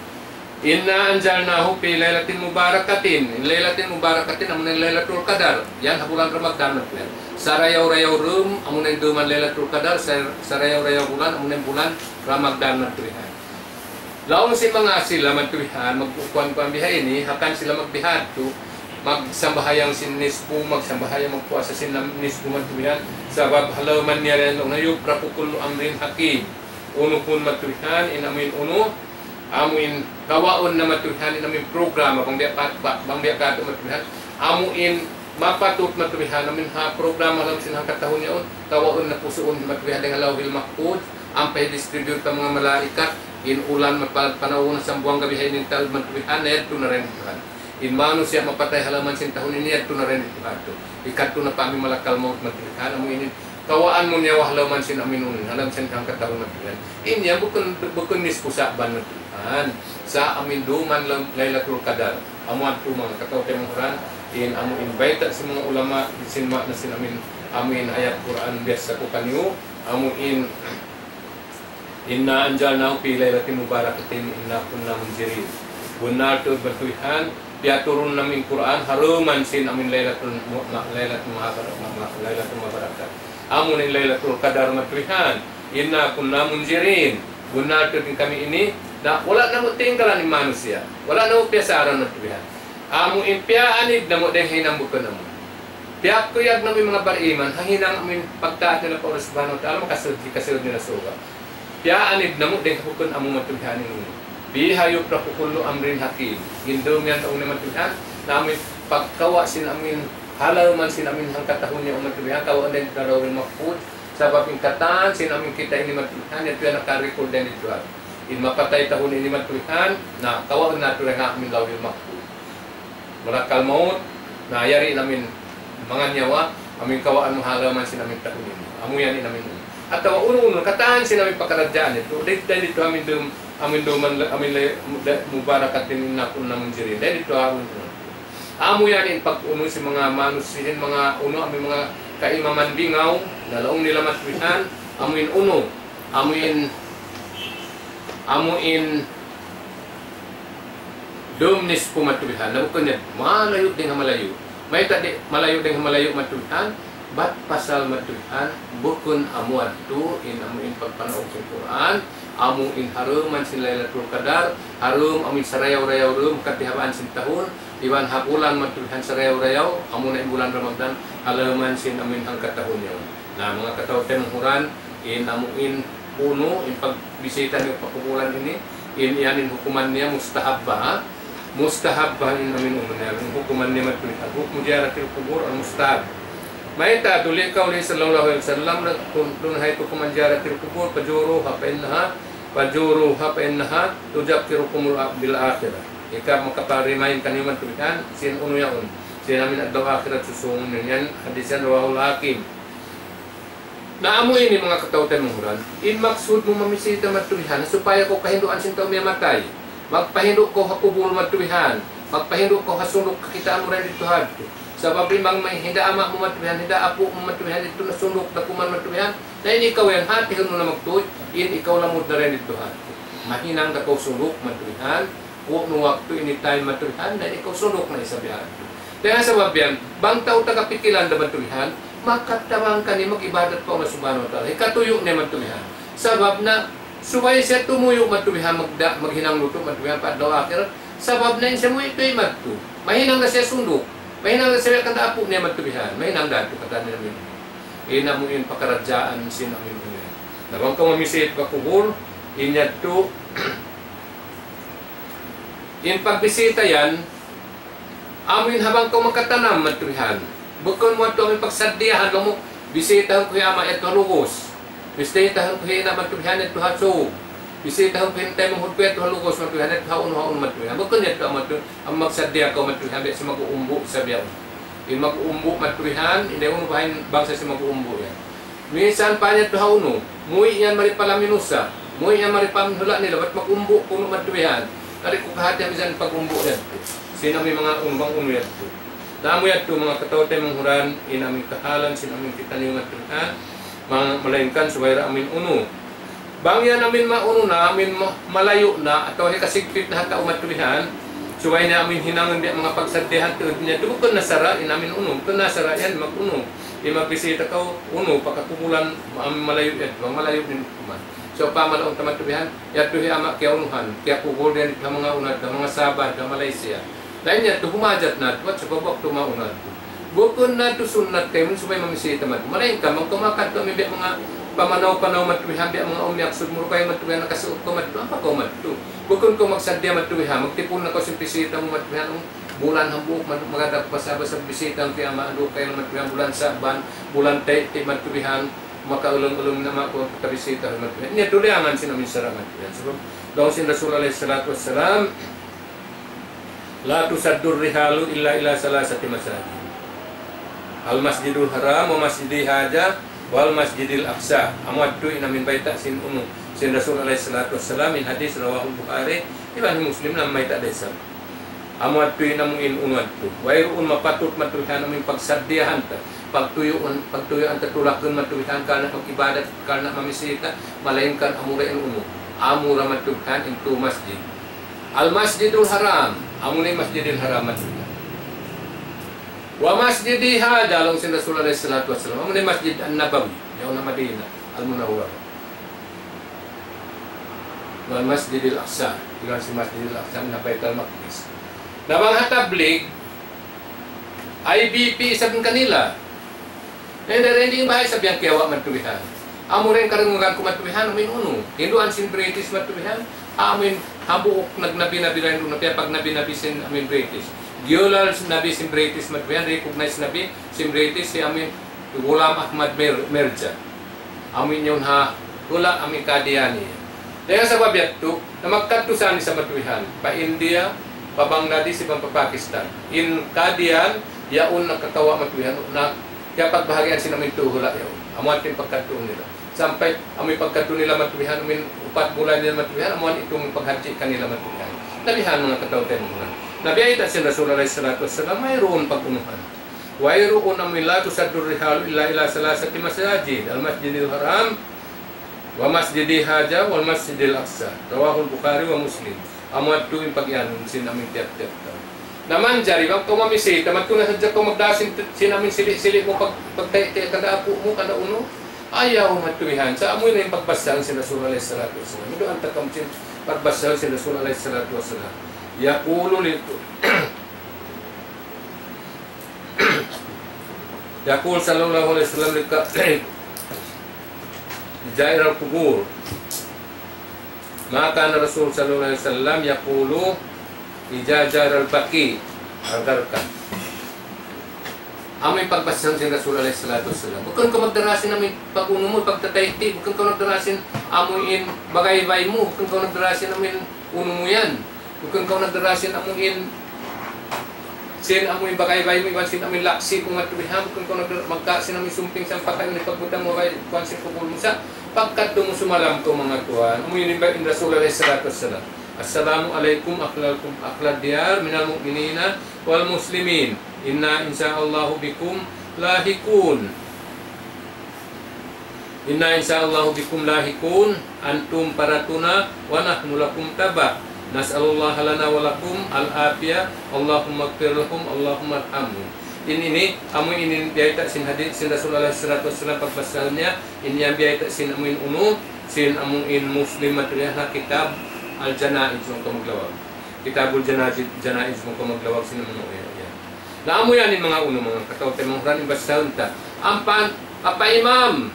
إنا أنزلناه في ليلة مباركة. In Laylatul Mubarakatin, amu na in Laylatul Qadar. Yan ha bulan Ramadan na yan. Sarayaw-rayaw dum, amu na in duman Laylatul Qadar, sar-, sarayaw-rayaw bulan, amu na in bulan Ramadan na yan. Laung sin manga sila matuwihan, magkukuan-kuan biha ini, hangkan sila magbihadtu, magsambahayang sin nispu, magsambahayang, magpuasa sin nam-, nispu matuwihan, sabab ha lawm niya yan, laung niya, يفرق كل أمر حكيم. Unu-unu matuwihan, in amu in unu, amu in kawaun na matuwihan, in amu in programa, bang biya' ka-, ba-, bang biya' katu' matuwihan, amu in mapatut matuwihan, amu in ha programa ha lawm sin hangkatahun yaun, kawaun na pusuun matuwihan dayn ha Lawhil Mahfuz, ampa i-distribute pa manga malaikat, in ulan mapa-, panaw na sambung gabi ha ini taud matuwihan, na yadtu na dayn ha Tuhan. In manusiya' mapatay ha lawm sin tahun ini, yadtu na dayn ha Tuhan tu. Ikadtu na pa amu in malakal maut matuwihan, amu ini kawaan mu nyawa ha lawm sin amu in unu, ha lawm sin hangkatahun matuwihan. Ini yan bukun, bukun nispu Sa'ban matuwihan. Sa' amu in duman law-, Laylatul Qadar. Amu yadtu manga kataw-taymanghuran, in amu in bayta' sin manga ulama, sin maana sin amu in, amu in ayat Qur'an biyassa ku kaniyu, amu in إنا أنزلناه في ليلة مباركة إنا كنا منذرين. Bunnal tuud matuwihan, piyaturun namu' in Qur'an, ha lawm sin amu in Laylatul Mu-, Ma-, Laylatul Mubarak-, Ma-, Ma-, Laylatul Mubarakat. Amu in Laylatul Qadar matuwihan, إنا كنا منذرين. Bunnal tuud in kami ini, na wala' namu' tinggalan in manusiya'. Wala' namu' piyasaran matuwihan. Amu in piyaanib namu' dayn ha hinang bukun namu'. Piyakuyag namu' in manga bariman, ha hinang amu in pagtaat nila pa Allah Subhanahu wa Ta'ala, makasud, hikasud nila surga'. Piyaanib namu' dayn ha bukun amu matuwihan ini. فيها يفرق كل أمر حكيم. In dum yan laung niya matuwihan, na amu in pagkawa' sin amu in ha lawm sin amu in hangkatahun niya matuwihan, kawa' dayn ha Lawhil Mahfuz, sabab in katan sin amu in kita ini matuwihan, yadtu yan naka-record dayn didtu ha. In mapatay tahun ini matuwihan, na kawaun natu' dayn ha amu in Lawhil Mahfuz. Malakal maut, na yari in amu in manga nyawa, amu in kawaan mu ha lawm sin amu in tahun ini. Amu yan in amu in. Atawa unu-unu, katan sin amu in pakaradjaan yadtu, di, di, didtu amu in dum, Amin duman la, amin la, la, mubarakatin na kun namun jiri. Dahil ito amun duman. Amu yan in pag-unu sin manga manus-, sin manga unu, amin manga kaimaman bingaw, na laung nila matuwihan, amu in unu, amu in, amu in dum nispu matuwihan. Na bukun yan, malayu' dayn ha malayu'. Mayta' di' malayu' dayn ha malayu' matuwihan, bat pasal matuwihan, bukun amu adtu in amu in pagpanaug sin Qur'an, amu in haruman sin Laylatul Qadar, harum amu in sarayaw-rayaw rum katihabaan sin tahun, iban ha bulan matuwihan sarayaw-rayaw, amu na in bulan Ramadan, haruman sin amu in hangkatahun yaun. Na, manga kataw-taymanghuran, in amu in unu, in pagbisita niyu pa kubulan ini, in yan in hukuman niya mustahabba, ha? Mustahabba in amin unu niya, in hukuman niya matuwihan. Hukmu ziyaratil qubur al-mustahab. Mayta', liqawlihi sallallahu alayhi wasallam, na kun-, نهيتكم عن زيارة القبور فزوروها فإنها، فزوروها فإنها تذكركم بالآخرة. Ikaw makapa-remind kaniyu matuwihan, sin unu yaun, sin amin adlaw akhirat susūngun niyu yan, hadis yan rawahul Hakim. Na amu ini manga kataw-taymanghuran, in maksud mu mamisita matuwihan, supaya kaw kahinduan sin tau miyatay. Magpahindu' kaw ha kubul matuwihan. Magpahindu' kaw ha sunduk kakitaan mu dayn didtu ha adtu. Sabab in bang may hinda ama' mu matuwihan, hinda apu' mu matuwihan, didtu na sunduk da kuman matuwihan. Na in ikaw yan, hātihun mu na magtūy, in ikaw lamud na dayn didtu ha adtu. Mahinang da kaw sunduk matuwihan, kunu' waktu ini time matuwihan, na ikaw sunduk na isab yan. Dayn ha sabab yan, bang tau taga pikilan da matuwihan, makatabang kaniya mag-ibadat pa Allah Subhanahu wa Ta'ala. Hikatuyu' niya matuwihan. Sabab na, subay siya tumuyu' matuwihan, magda-, maghinang lutu' matuwihan pa adlaw akhirat. Sabab na in siya muwi' tuwi' madtu. Mahinang na siya sunduk. Mahinang na siya kanda apu' niya matuwihan. Mahinang da tu katan niya. In amu in pakaradjaan sin amu in. Na bang kaw mamisit pa kubul, in yadtu, in pagbisita yan, amu in ha bang kaw makatanam matuwihan. Bukun mu yadtu amu in pagsaddiyahan, laung mu, bisitahun ku hi ama' yadtu ha Lugos. Bisitahun ku hi ina' matuwihan yadtu ha Sug. Bisitahun ku hi taymanghud ku yadtu ha Lugos matuwihan, yadtu ha unu, ha unu matuwihan. Bukun yadtu amu yadtu, amu magsaddiya kaw matuwihan, biya' sin mag-uumbu' sa biya' unu. In mag-uumbu' matuwihan, in unu baha' in bangsa sin mag-uumbu' yan. Minsan pa niya tu ha unu, muwi' yan mari pa Laminusa, muwi' yan mari pa amin hula' nila, bat mag-umbu' kunu' matuwihan. Kari ku kahatihan minsan pag-umbu' yadtu. Sin amu in manga unu bang unu yadtu. Na amu yadtu manga kataw-taymanghuran, in amu in kahalan, sin amu in kitaniyu matuwihan, ma-, malaingkan subay da amu in unu. Bang yan amu in maunu na, amu in ma-, malayu' na, atawa hikasigpit na ha tau matuwihan, subay niya amu in hinangun biya' manga pagsaddiyahan tuud niya, tu bukun na sara', in amu in unu, bukun na sara' yan, mag-unu. Di' magbisita kaw, unu, pagkakubulan, amu in malayu' yan, bang malayu' in hukuman. So, pamalaung ta matuwihan, yadtu hi ama' kiyaunuhan, kiyakubul yan, ha manga unu, ha manga Sabah, ha Malaysia. Lain yadtu humajat na, bat sabab waktu mauna tu. Bukun na tu sunnat kaymu subay mamisita madtu. Malaingkan bang kaw makadtu amu in biya' manga pamanaw-panaw matuwihan, biya' manga umiyaksud mu, kay matuwihan nakasuuk kaw madtu, ampa kaw madtu. Bukun kaw magsaddiya matuwihan, magtipun na kaw sin bisita mu matuwihan, bulan hambuuk, mag-, magad aku pa Sabah sin bisita mu, kiyamaandu kaw matuwihan, bulan Sa'ban, bulan Tay'ti' matuwihan, makaulung-ulung na mako kabisita matuwihan. Niya tuliangan sin amu in sara' matuwihan. Sabab, laung sin Rasul alayhi salatu wassalam, لا تشد الرحال إلا إلى ثلاثة مساجد، المسجد الحرام ومسجد هذا والمسجد الأقصى. Amu yadtu in amu in bayta' sin unu, sin Rasul alayhi salatu wassalam, in hadis rawahul Bukhari, iban Muslim namayta' da isab. Amu yadtu in amu in unu yadtu. Wayruun mapatut matuwihan amu in pagsaddiyahan ta. Pagtuyuun, pagtuyuan ta tulagun matuwihan karna' mag-ibadat, karna' mamisita, malaingkan amura in unu. Amura matuwihan in tu masjid. Al-Masjidul Haram, amu na in Masjidil Haram Madinah. ومسجدي هذا, laung sin Rasul alayhi salatu wassalam, amu na in Masjid An-Nabawi, yaun ha Madinah Al-Munawwarah. والمسجد الأقصى, iban sin Masjidil Aqsa, na Baitul Maqdis. Na bang ha Tabligh, I B P isab in kanila. Na in dayn di in baha' isab yan kiyawa' matuwihan. Amu ra in karungugan ku matuwihan, amu in unu. Hinduan sin British matuwihan, amu in hambuuk nagnabi-nabi ra in unu, kaya pag nabi-nabi sin amu in British. Giyulal sin nabi sin British matuwihan, recognize nabi sin British, hi amu in Ghulam Ahmad Mir-, Mirza. Amu in yaun ha hula' amu in Qadiani. Dayn ha sabab yadtu, na magkadtu sa ini sa matuwihan, pa India, pa Bangladesh, iban pa Pakistan. In Qadian, yaun nakakawa' matuwihan, na kiyapagbahagian sin amu in tu hula' yaun. Amu yadtu in pagkadtu nila. sampay amu in pagkadtu nila matubihan, amu in upat bulan nila matubihan, amu in itung paghadji kanila matubihan. Na bihan manga kataw-taymanghuran. Na biya' ita sin Rasul alayhi salatu wassalam, wayruun pag-unuhan. Wayruun amu in لا تشد الرحال إلا إلى ثلاثة مساجد، المسجد الحرام، ومسجد هذا، والمسجد الأقصى. رواه البخاري ومسلم. Amu yadtu in pag-iyanun sin amu in tiyap-tiyap tau. Na manjari bang kaw mamisita, madtu na sadja kaw magdā sin, sin amu in sili'-sili' mu pag, pagtaytay kanda apu' mu, kanda unu. Ayaw matubihan. Sa' amu in pagbasahun sin Rasul alayhi salatu wassalam. Iduun ta kamu sin pagbasahun sin Rasul alayhi salatu wassalam. يقول لل-، يقول صلى الله عليه وسلم لك-، لزائر القبور. ما كان الرسول صلى الله عليه وسلم يقول إذا زار البقيع الغرقد. Amu in pagbasahun sin Rasul alayhi salatu wassalam. Bukun kaw magdara sin amu in pag-unu mu, pagtataytay, bukun kaw nagdara sin amu in bagaybay mu, bukun kaw nagdara sin amu in unu mu yan. Bukun kaw nagdara sin amu in, sin amu in bagaybay mu, iban sin amu in laksi mu matubihan, bukun kaw nagdara, magka sin amu in sumping sampay kaw ini pagbutang mu, bay, kuwan sin kubul mu sa', pagkadtu mu sumalam kaw manga tuwan, amu in, in Rasul alayhi salatu wassalam. السلام عليكم أهل القب-، أهل الديار من المؤمنين والمسلمين. إنا إن شاء الله بكم لاحقون. إنا إن شاء الله بكم لاحقون. أنتم فرطنا ونحن لكم تبع. نسأل الله لنا ولكم العافية. اللهم اغفر لهم. اللهم ارحمهم. In ini, amu ini biyayta' sin hadith sin Rasul alayhi salatu wassalam pagbasahun niya, in yan biyayta' sin amu in unu, sin amu in Muslim matubihan ha kitab Al-Janaiz, bang kaw maglawag. Kitabul Janaiz, Janaiz, bang kaw maglawag sin amu in yan. Na amu yan in manga unu, manga kataw-taymanghuran in basahun ta. Ampa, apa imam?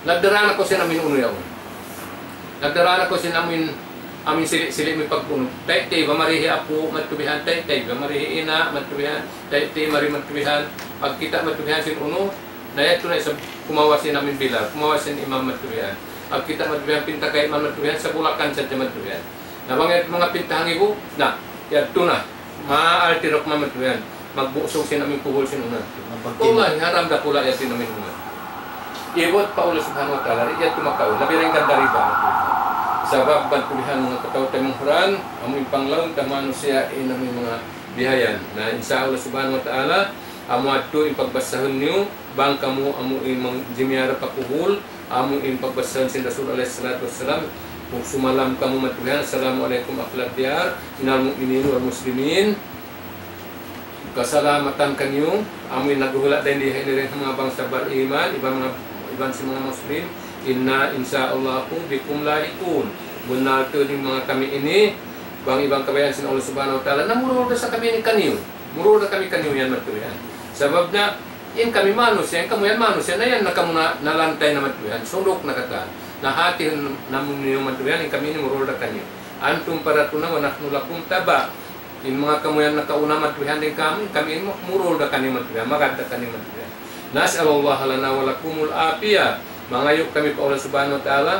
Nagdara na kaw sin amu in unu yaun. Nagdara na kaw sin amu in, amu in sili'-sili' mu pag-unu. Taytay ba mari hi apu' matubihan, taytay ba mari hi ina' matubihan, taytay mari matubihan. Pagkita' matubihan sin unu, na yadtu na isab kumawa' sin amu in bilal, kumawa' sin imam matubihan. Pagkita' matubihan, pinta kayman matubihan, sa' bulakan sadja matubihan. Na bang yadtu manga pinta hangibu, na, yadtu na. Maal tiruk na matubihan. Magbusug sin amu in kuhul sin unu. Wallahi, haram dakula' yadtu sin amu in unu. Iwat pa Allah Subhanahu wa Ta'ala, di' yadtu makaun. Labi dayn ganda riba. Sabab matubihan manga kataw-taymanghuran, amu in panglaung ta manusiya' in amu in manga bihayan. Na insya Allah Subhanahu wa Ta'ala, amu yadtu in pagbasahun niyu, bang kamu amu in mang-, jimiyara pa kuhul, amu in pagbasahun sin Rasul alayhi salatu wassalam, kung sumalam kamu matubihan, السلام عليكم أهل الديار من المؤمنين والمسلمين. Kasalamatan kaniyu, amu in naghuhula' dayn di ha ini dayn ha manga bangsa bariman, iban manga, iban sin manga Muslim, إنا إن شاء الله بكم لاحقون. Bunnal tuud in manga kami ini, bang iban kabayaan sin Allah Subhanahu wa Ta'ala, na murul da sa kami ini kaniyu. Murul da kami kaniyu yan matubihan. Sabab na, in kami manusiya', in kamu yan manusiya', na yan na kamu na, nalantay na matubihan, sunduk na katan. Na hātihun namu' niyu matubihan, in kami ini murul da kaniyu. أنتم فرطنا ونحن لكم تبع. In manga kamu yan nakauna matubihan dayn kāmu', in kami ini murul da kaniyu matubihan, magad da kaniyu matubihan. نسأل الله لنا ولكم العافية. Mangayu' kami pa Allah Subhanahu wa Ta'ala,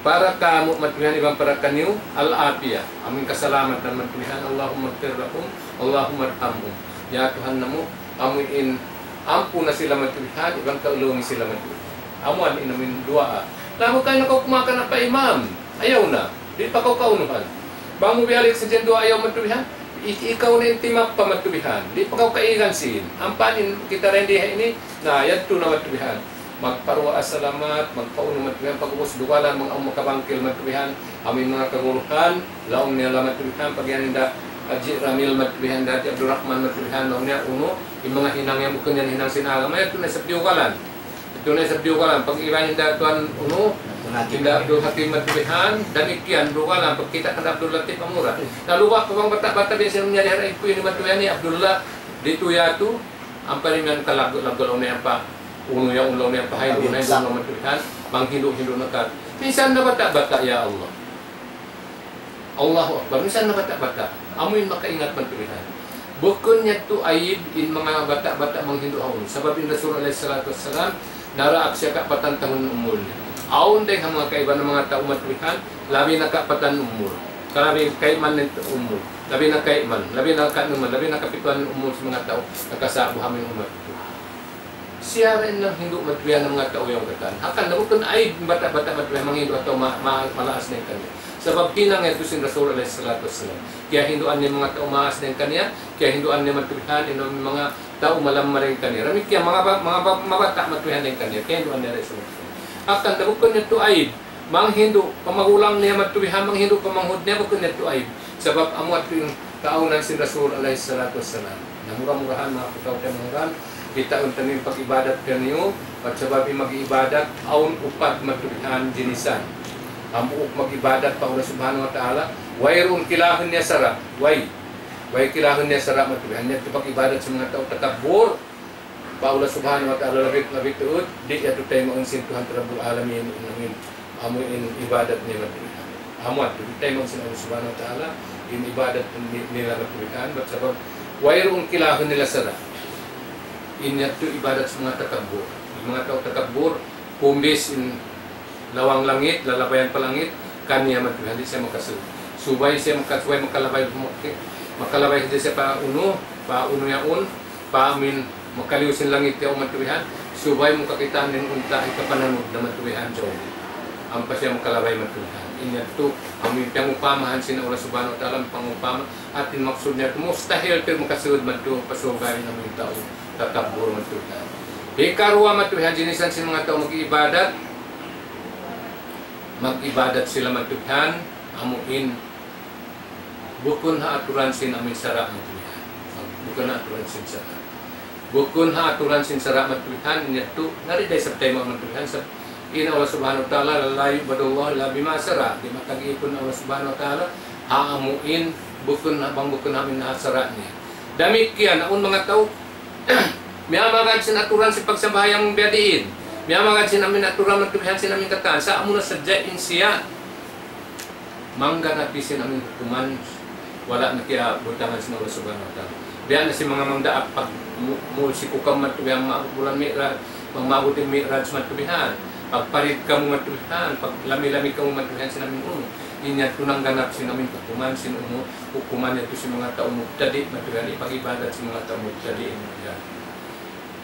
para kāmu' matubihan iban para kaniyu, العافية. Amu in kasalamatan matubihan, اللهم اغفر لهم، اللهم ارحمهم. Ya Tuhan namu', amu in ampuna sila matubihan, iban kaulungi sila matubihan. Amu yan in amu in duwaa. Na bukun na kaw kumakan apa imam. Ayaw na. Di' pa kaw kaunuhan. Bang mu biyalik sadja in duwaa ayaw matubihan. Ik-, ikaw na in timappa matubihan. Di' pa kaw kaigan sin. Ampa in kita dayn di ha ini, na yadtu na matubihan. Magparuwaa salamat, magpaunu matubihan, pag'ubus dugalan, manga amu makabangkil matubihan, amu in manga kaguruhan, laung nila matubihan, pag yan hinda Haji Ramil matubihan, hinda Haji Abdul Rahman matubihan, laung nila unu, in manga hinang yan bukun yan hinang sin agama, yadtu na isab dugalan. Yadtu na isab dugalan, pag iban hinda Tuan unu, hinda Abdul Hakim matubihan, damikkiyan dugalan, pagkita' kanda Abdul Latif Amura. Na luba' pa bang bata'-bata' biya' sin manyari ha ini matubihan hi Abdullah, di' tu yadtu, ampa rin yan kalaggu'-laggu' laung niya pa, unu yaun laung niya pa, hay, unu na yaun laung matubihan, manghindu'-hindu' na ka. Minsan na bata'-bata', ya Allah. Allahu Akbar, minsan na bata'-bata'. Amu in makaingat matubihan. Bukun yadtu ayib in manga bata'-bata' manghindu' ha unu. Sabab in Rasul alayhi salatu wassalam, naraak siya kapatan tahun umul niya. Awn dayn ha manga kaibanan manga tau matubihan, labi na kapatan umul. Kalabi kaiman in umul. Labi na kaiman, labi na kaunuman, labi na kapituan in umul sin manga tau nakasabu ha amu in ummat. Siya ra in nanghindu' matuwihan in manga tau yan katan. Hangkan na bukun aib bata'-bata' matuwihan manghindu' atawa ma-, ma-, malaas dayn kaniya. Sabab hinang yadtu sin Rasul alayhi salatu wassalam. Kiyahinduan niya in manga tau maas dayn kaniya, kiyahinduan niya matuwihan in manga tau malamma dayn kaniya. Damikkiyan manga ba-, manga ba-, mabata' matuwihan dayn kaniya, kiyahinduan niya dayn sa matuwihan. Hangkan na bukun yadtu aib. Manghindu' pa magulang niya matuwihan, manghindu' pa manghud niya, bukun yadtu aib. Sabab amu yadtu in kaawnan sin Rasul alayhi salatu wassalam. Na mura-murahan manga kataw-taymanghuran, kitaun taniyu in pag-ibadat taniyu, bat sabab in mag-ibadat, awn upat matuwihan jinisan. Hambuuk mag-ibadat pa Allah Subhanahu wa Ta'ala, wayruun kilahun niya sara', way. Way kilahun niya sara' matuwihan, yadtu pag-ibadat sin manga tau takabbur, pa Allah Subhanahu wa Ta'ala labi, labi tuud, di' yadtu taymaun sin Tuhan Rabbul Alamin, in amin, amu in ibadat nila matuwihan. Amu yadtu, di' taymaun sin Allah Subhanahu wa Ta'ala, in ibadat ni-, nila matuwihan, bat sabab, wayruun kilahun nila sara'. In yadtu ibadat sin manga takabbur. In manga tau takabbur, kumbis in lawang langit, lalabayan pa langit, kaniya matuwihan, di' siya makasud. Subay siya maka-, subay makalabay, maka-, makalabay siya pa unu, pa unu yaun, pa amin, makaliyu sin langit yaun matuwihan, subay mu kakitaan in unta' hikapanaug na matuwihan yaun. Ampa siya makalabay matuwihan. In yadtu, amu in pangupamahan sin Allah Subhanahu wa Ta'ala, pangupama, hati maksud niya, mustahil tuud makasud madtu pa surga' in amu in tau takabbur matuwihan. Hikaruwa matuwihan jinisan sin manga tau mag-ibadat, mag-ibadat sila matuwihan, amu in bukun ha aturan sin amu in sara' matuwihan. Bukun ha aturan sin sara'. Bukun ha aturan sin sara' matuwihan, in yadtu, nari da isab taymaun matuwihan, sa in Allah Subhanahu wa Ta'ala, لا يعبد الله إلا بما شرع. Di' makag-ipun Allah Subhanahu wa Ta'ala, ha amu in, bukun ha, bang bukun ha amu in ha sara' niya. Damikkiyan, awn manga tau, miyamagad sin aturan sin pagsambahayang biya' diin. Miyamagad sin amu in aturan matuwihan sin amu in katan. Sa' amu na sadja in siya mangganap sin amu in hukuman, wala' na kiyabutangan sin Allah Subhanahu wa Ta'ala. Biya' na sin manga mangdaak pag mu-, musikukam matuwihan, maabut bulan Mi'raj, bang maabut in Mi'raj matuwihan, pagparid kamu matuwihan, paglami-lami kamu matuwihan sin amu in unu. In yadtu nangganap sin amu in hukuman sin unu, hukuman yadtu sin manga tau mubtadi' matuwihan, in pag-ibadat sin manga tau mubtadi' matuwihan.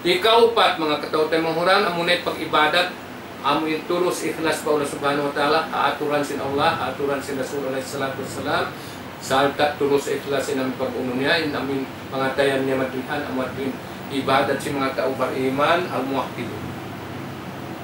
Hikaupat, manga kataw-taymanghuran, amuna in pag-ibadat, amu in tulus ikhlas pa Allah Subhanahu wa Ta'ala, ha aturan sin Allah, ha aturan sin Rasul alayhi salatu wassalam, sarta' tulus ikhlas in amu in pag-unu niya, in amu in pangatayan niya matuwihan, amu in ibadat sin manga tau bariman, al-muwahhidun.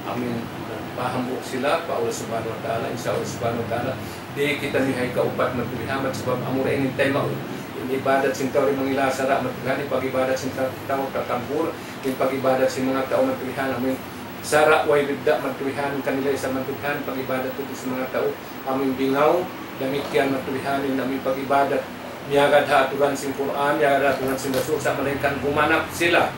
Amu in nagpahambuuk sila pa Allah Subhanahu wa Ta'ala, in Allah Subhanahu wa Ta'ala, di' kitaniyu hikaupat matuwihan, bat sabab amura ini in taymaun. In ibadat sin tau di' mangila sara' matuwihan, in pag-ibadat sin ta-, tau takabbur, in pag-ibadat sin manga tau matuwihan, amu in sara' way bidda' matuwihan, kanila isab matuwihan, pag-ibadat tuud sin manga tau, amu in bingaw, damikkiyan matuwihan, in amu in pag-ibadat, miyagad ha aturan sin Qur'an, miyagad ha aturan sin Rasul, sa' malayngkan gumanap sila.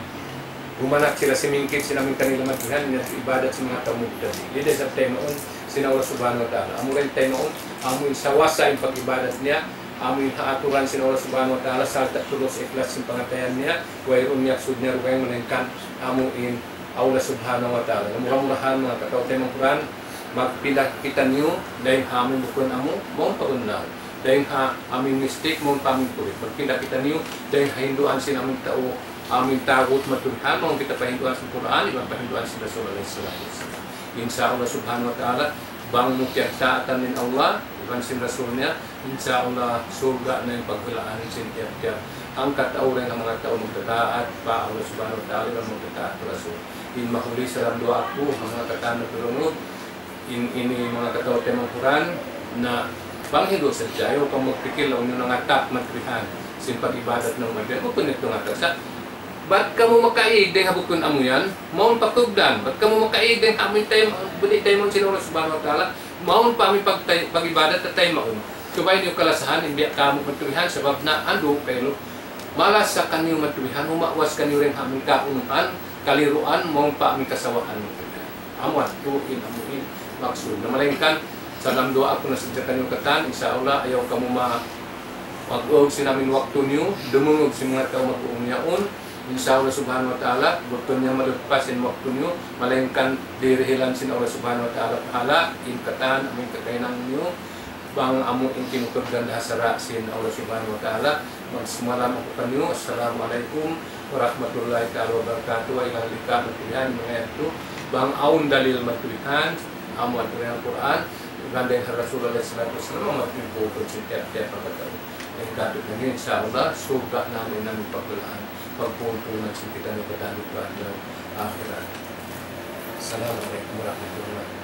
Gumanap sila simingkit sin amu in kanila matuwihan, in ibadat sin manga tau mubtadi'. Di' da isab taymaun sin Allah Subhanahu wa Ta'ala. Amura in taymaun, amu in sawasa in pag-ibadat niya, amu in ha aturan sin Allah Subhanahu wa Ta'ala, sarta' tulus ikhlas sin pangatayan niya, wayruun niya maksud niya dugaing malayngkan, amu in Allah Subhanahu wa Ta'ala. Mura-murahan, manga kataw-taymanghuran, magpinda kitaniyu, dayn ha amu in bukun amu, mawn pa bunnal. Dayn ha amu in mistake, mawn pa amu in correct. Magpinda kitaniyu, dayn ha hinduan sin amu in tau, amu in tagut matuwihan, mawn kita pa hinduan sin Qur'an, iban pa hinduan sin Rasul alayhi salatu wassalam. Insya Allah Subhanahu wa Ta'ala, bang mu piyagtaatan in Allah, iban sin Rasul niya, insya Allah, surga' na in paghulaan sin tiyap-tiyap hangkatau dayn ha manga tau magtataat pa Allah Subhanahu wa Ta'ala iban magtataat pa Rasul. In mahuli sin duwaa ku, manga katan na turungu, in ini manga kataw-taymanghuran, na panghindu' sadja, ayaw kamu magpikil laung niyu nangatap matuwihan sin pag-ibadat na umabihan. Bukun yadtu ngatap sa'. Bat kamu makaig dayn ha bukun amu yan, mawn pa kugdan. Bat kamu makaig dayn ha amu in tayma-, budi taymaun sin Allah Subhanahu wa Ta'ala, mawn pa amu in pagtay-, pag-ibadat na taymaun. Subay niyu kalasahan, in biya' kamu matuwihan, sabab na andu' kaylu. Malasa kaniyu matuwihan, umawas kaniyu dayn ha amu in kaunuhan, kaliruan, mawn pa amu in kasawahan matuwihan. Amu yadtu in amu in maksud. Na malayngkan, salam duwaa ku na sadja kaniyu katan, insya Allah, ayaw kamu ma-, mag-uug sin amu in waktu niyu, dumungug sin manga tau mag-uug yaun. Insya Allah Subhanahu wa Ta'ala, bukun niya maluppas in waktu niyu, malayngkan dirihilan sin Allah Subhanahu wa Ta'ala pahala, in katan, amu in kakahinang niyu, bang amu in kinukurgan ha sara' sin Allah Subhanahu wa Ta'ala, Magsumalam aku kaniyu. Assalamu alaykum warahmatullahi taala wabarakatuh. Wa ila liqa, matuihan, manga yadtu. Bang awn dalil matuihan, amu matuihan Qur'an, gandeng ha Rasul alayhi salatu wassalam, amu matuihan pagpun sin tiyap-tiyap pagkatau. Hangkan katu' kaniyu, insya Allah, surga' na in amu pagpulaan. Pagpun-pun na sin kitaniyu kadtu pa adlaw akhirat. Assalamu alaykum warahmatullahi.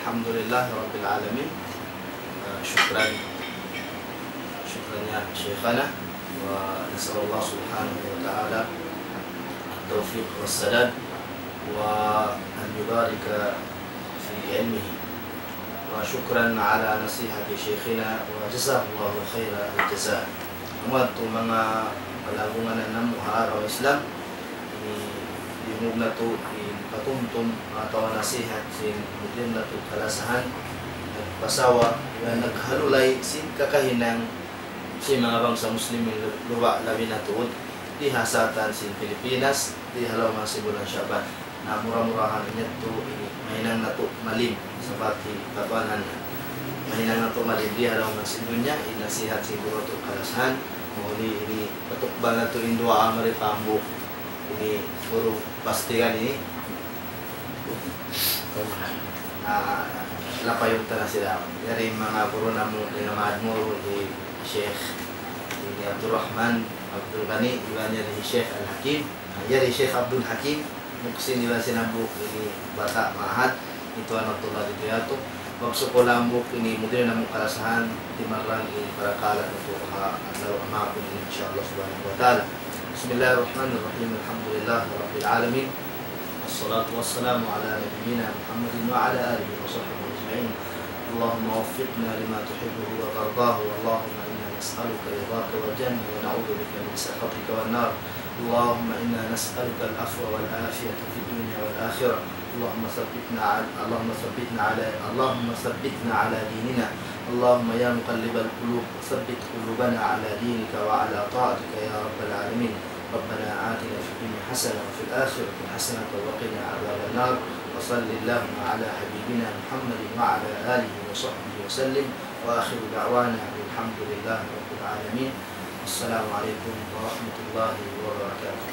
الحمد لله رب العالمين. شكرا، شكرا يا شيخنا، ونسأل الله سبحانه وتعالى التوفيق والسداد، وأن يبارك في علمه. وشكرا على نصيحة شيخنا، وجزاه الله خير الجزاء. Amu yadtu manga palanggungan namu' ha agama Islam, ini diyungug natu' in patumtum atawa nasihat sin mudir natu' kalasahan, nagpasawa, naghalulay sin kakahinang sin manga bangsa Muslimin lu-, luba' labi na tuud di ha satan sin Pilipinas, di ha lawm sin bulan Sha'ban. Na mura-murahan yadtu ini mahinang natu' malim, sabab di' katuanan. Mahinang natu' malim di ha lawm sin dunya, in nasihat sin guru natu' kalasahan, mahuli ini patukbal natu' in duwaa mari pa hambuuk. Ini guru pastikan ini. Na, lapayun ta na sila. Yari manga guru namu' di ha Madmur, hi Sheikh ini Abdul Rahman, Abdul Ghani, iban yari hi Sheikh Al Hakim. Yari Sheikh Abdul Hakim, muksin iban sin hambuuk ini bata' ma'had, itu anak tulad itu yadtu. Magsukul hambuuk ini mudir namu' kalasahan, timarang ini parakala' natu' ha adlaw mahapun ini, insya Allah subhanahu wa ta'ala. بسم الله الرحمن الرحيم. الحمد لله رب العالمين. والصلاة والسلام على نبينا محمد وعلى آله وصحبه أجمعين. اللهم وفقنا لما تحبه وترضاه. اللهم إنا نسألك رضاك والجنة ونعوذ بك من سخطك والنار. اللهم إنا نسألك العفو والعافية في الدنيا والآخرة. اللهم ثبتنا على، اللهم ثبتنا على، اللهم ثبتنا على ديننا. اللهم يا مقلب القلوب، ثبت قلوبنا على دينك وعلى طاعتك يا رب العالمين. ربنا آتنا في الدنيا حسنة وفي الآخرة حسنة وقنا عذاب النار. وصل اللهم على حبيبنا محمد وعلى آله وصحبه وسلم. وآخر دعوانا أن الحمد لله رب العالمين. السلام عليكم ورحمة الله وبركاته.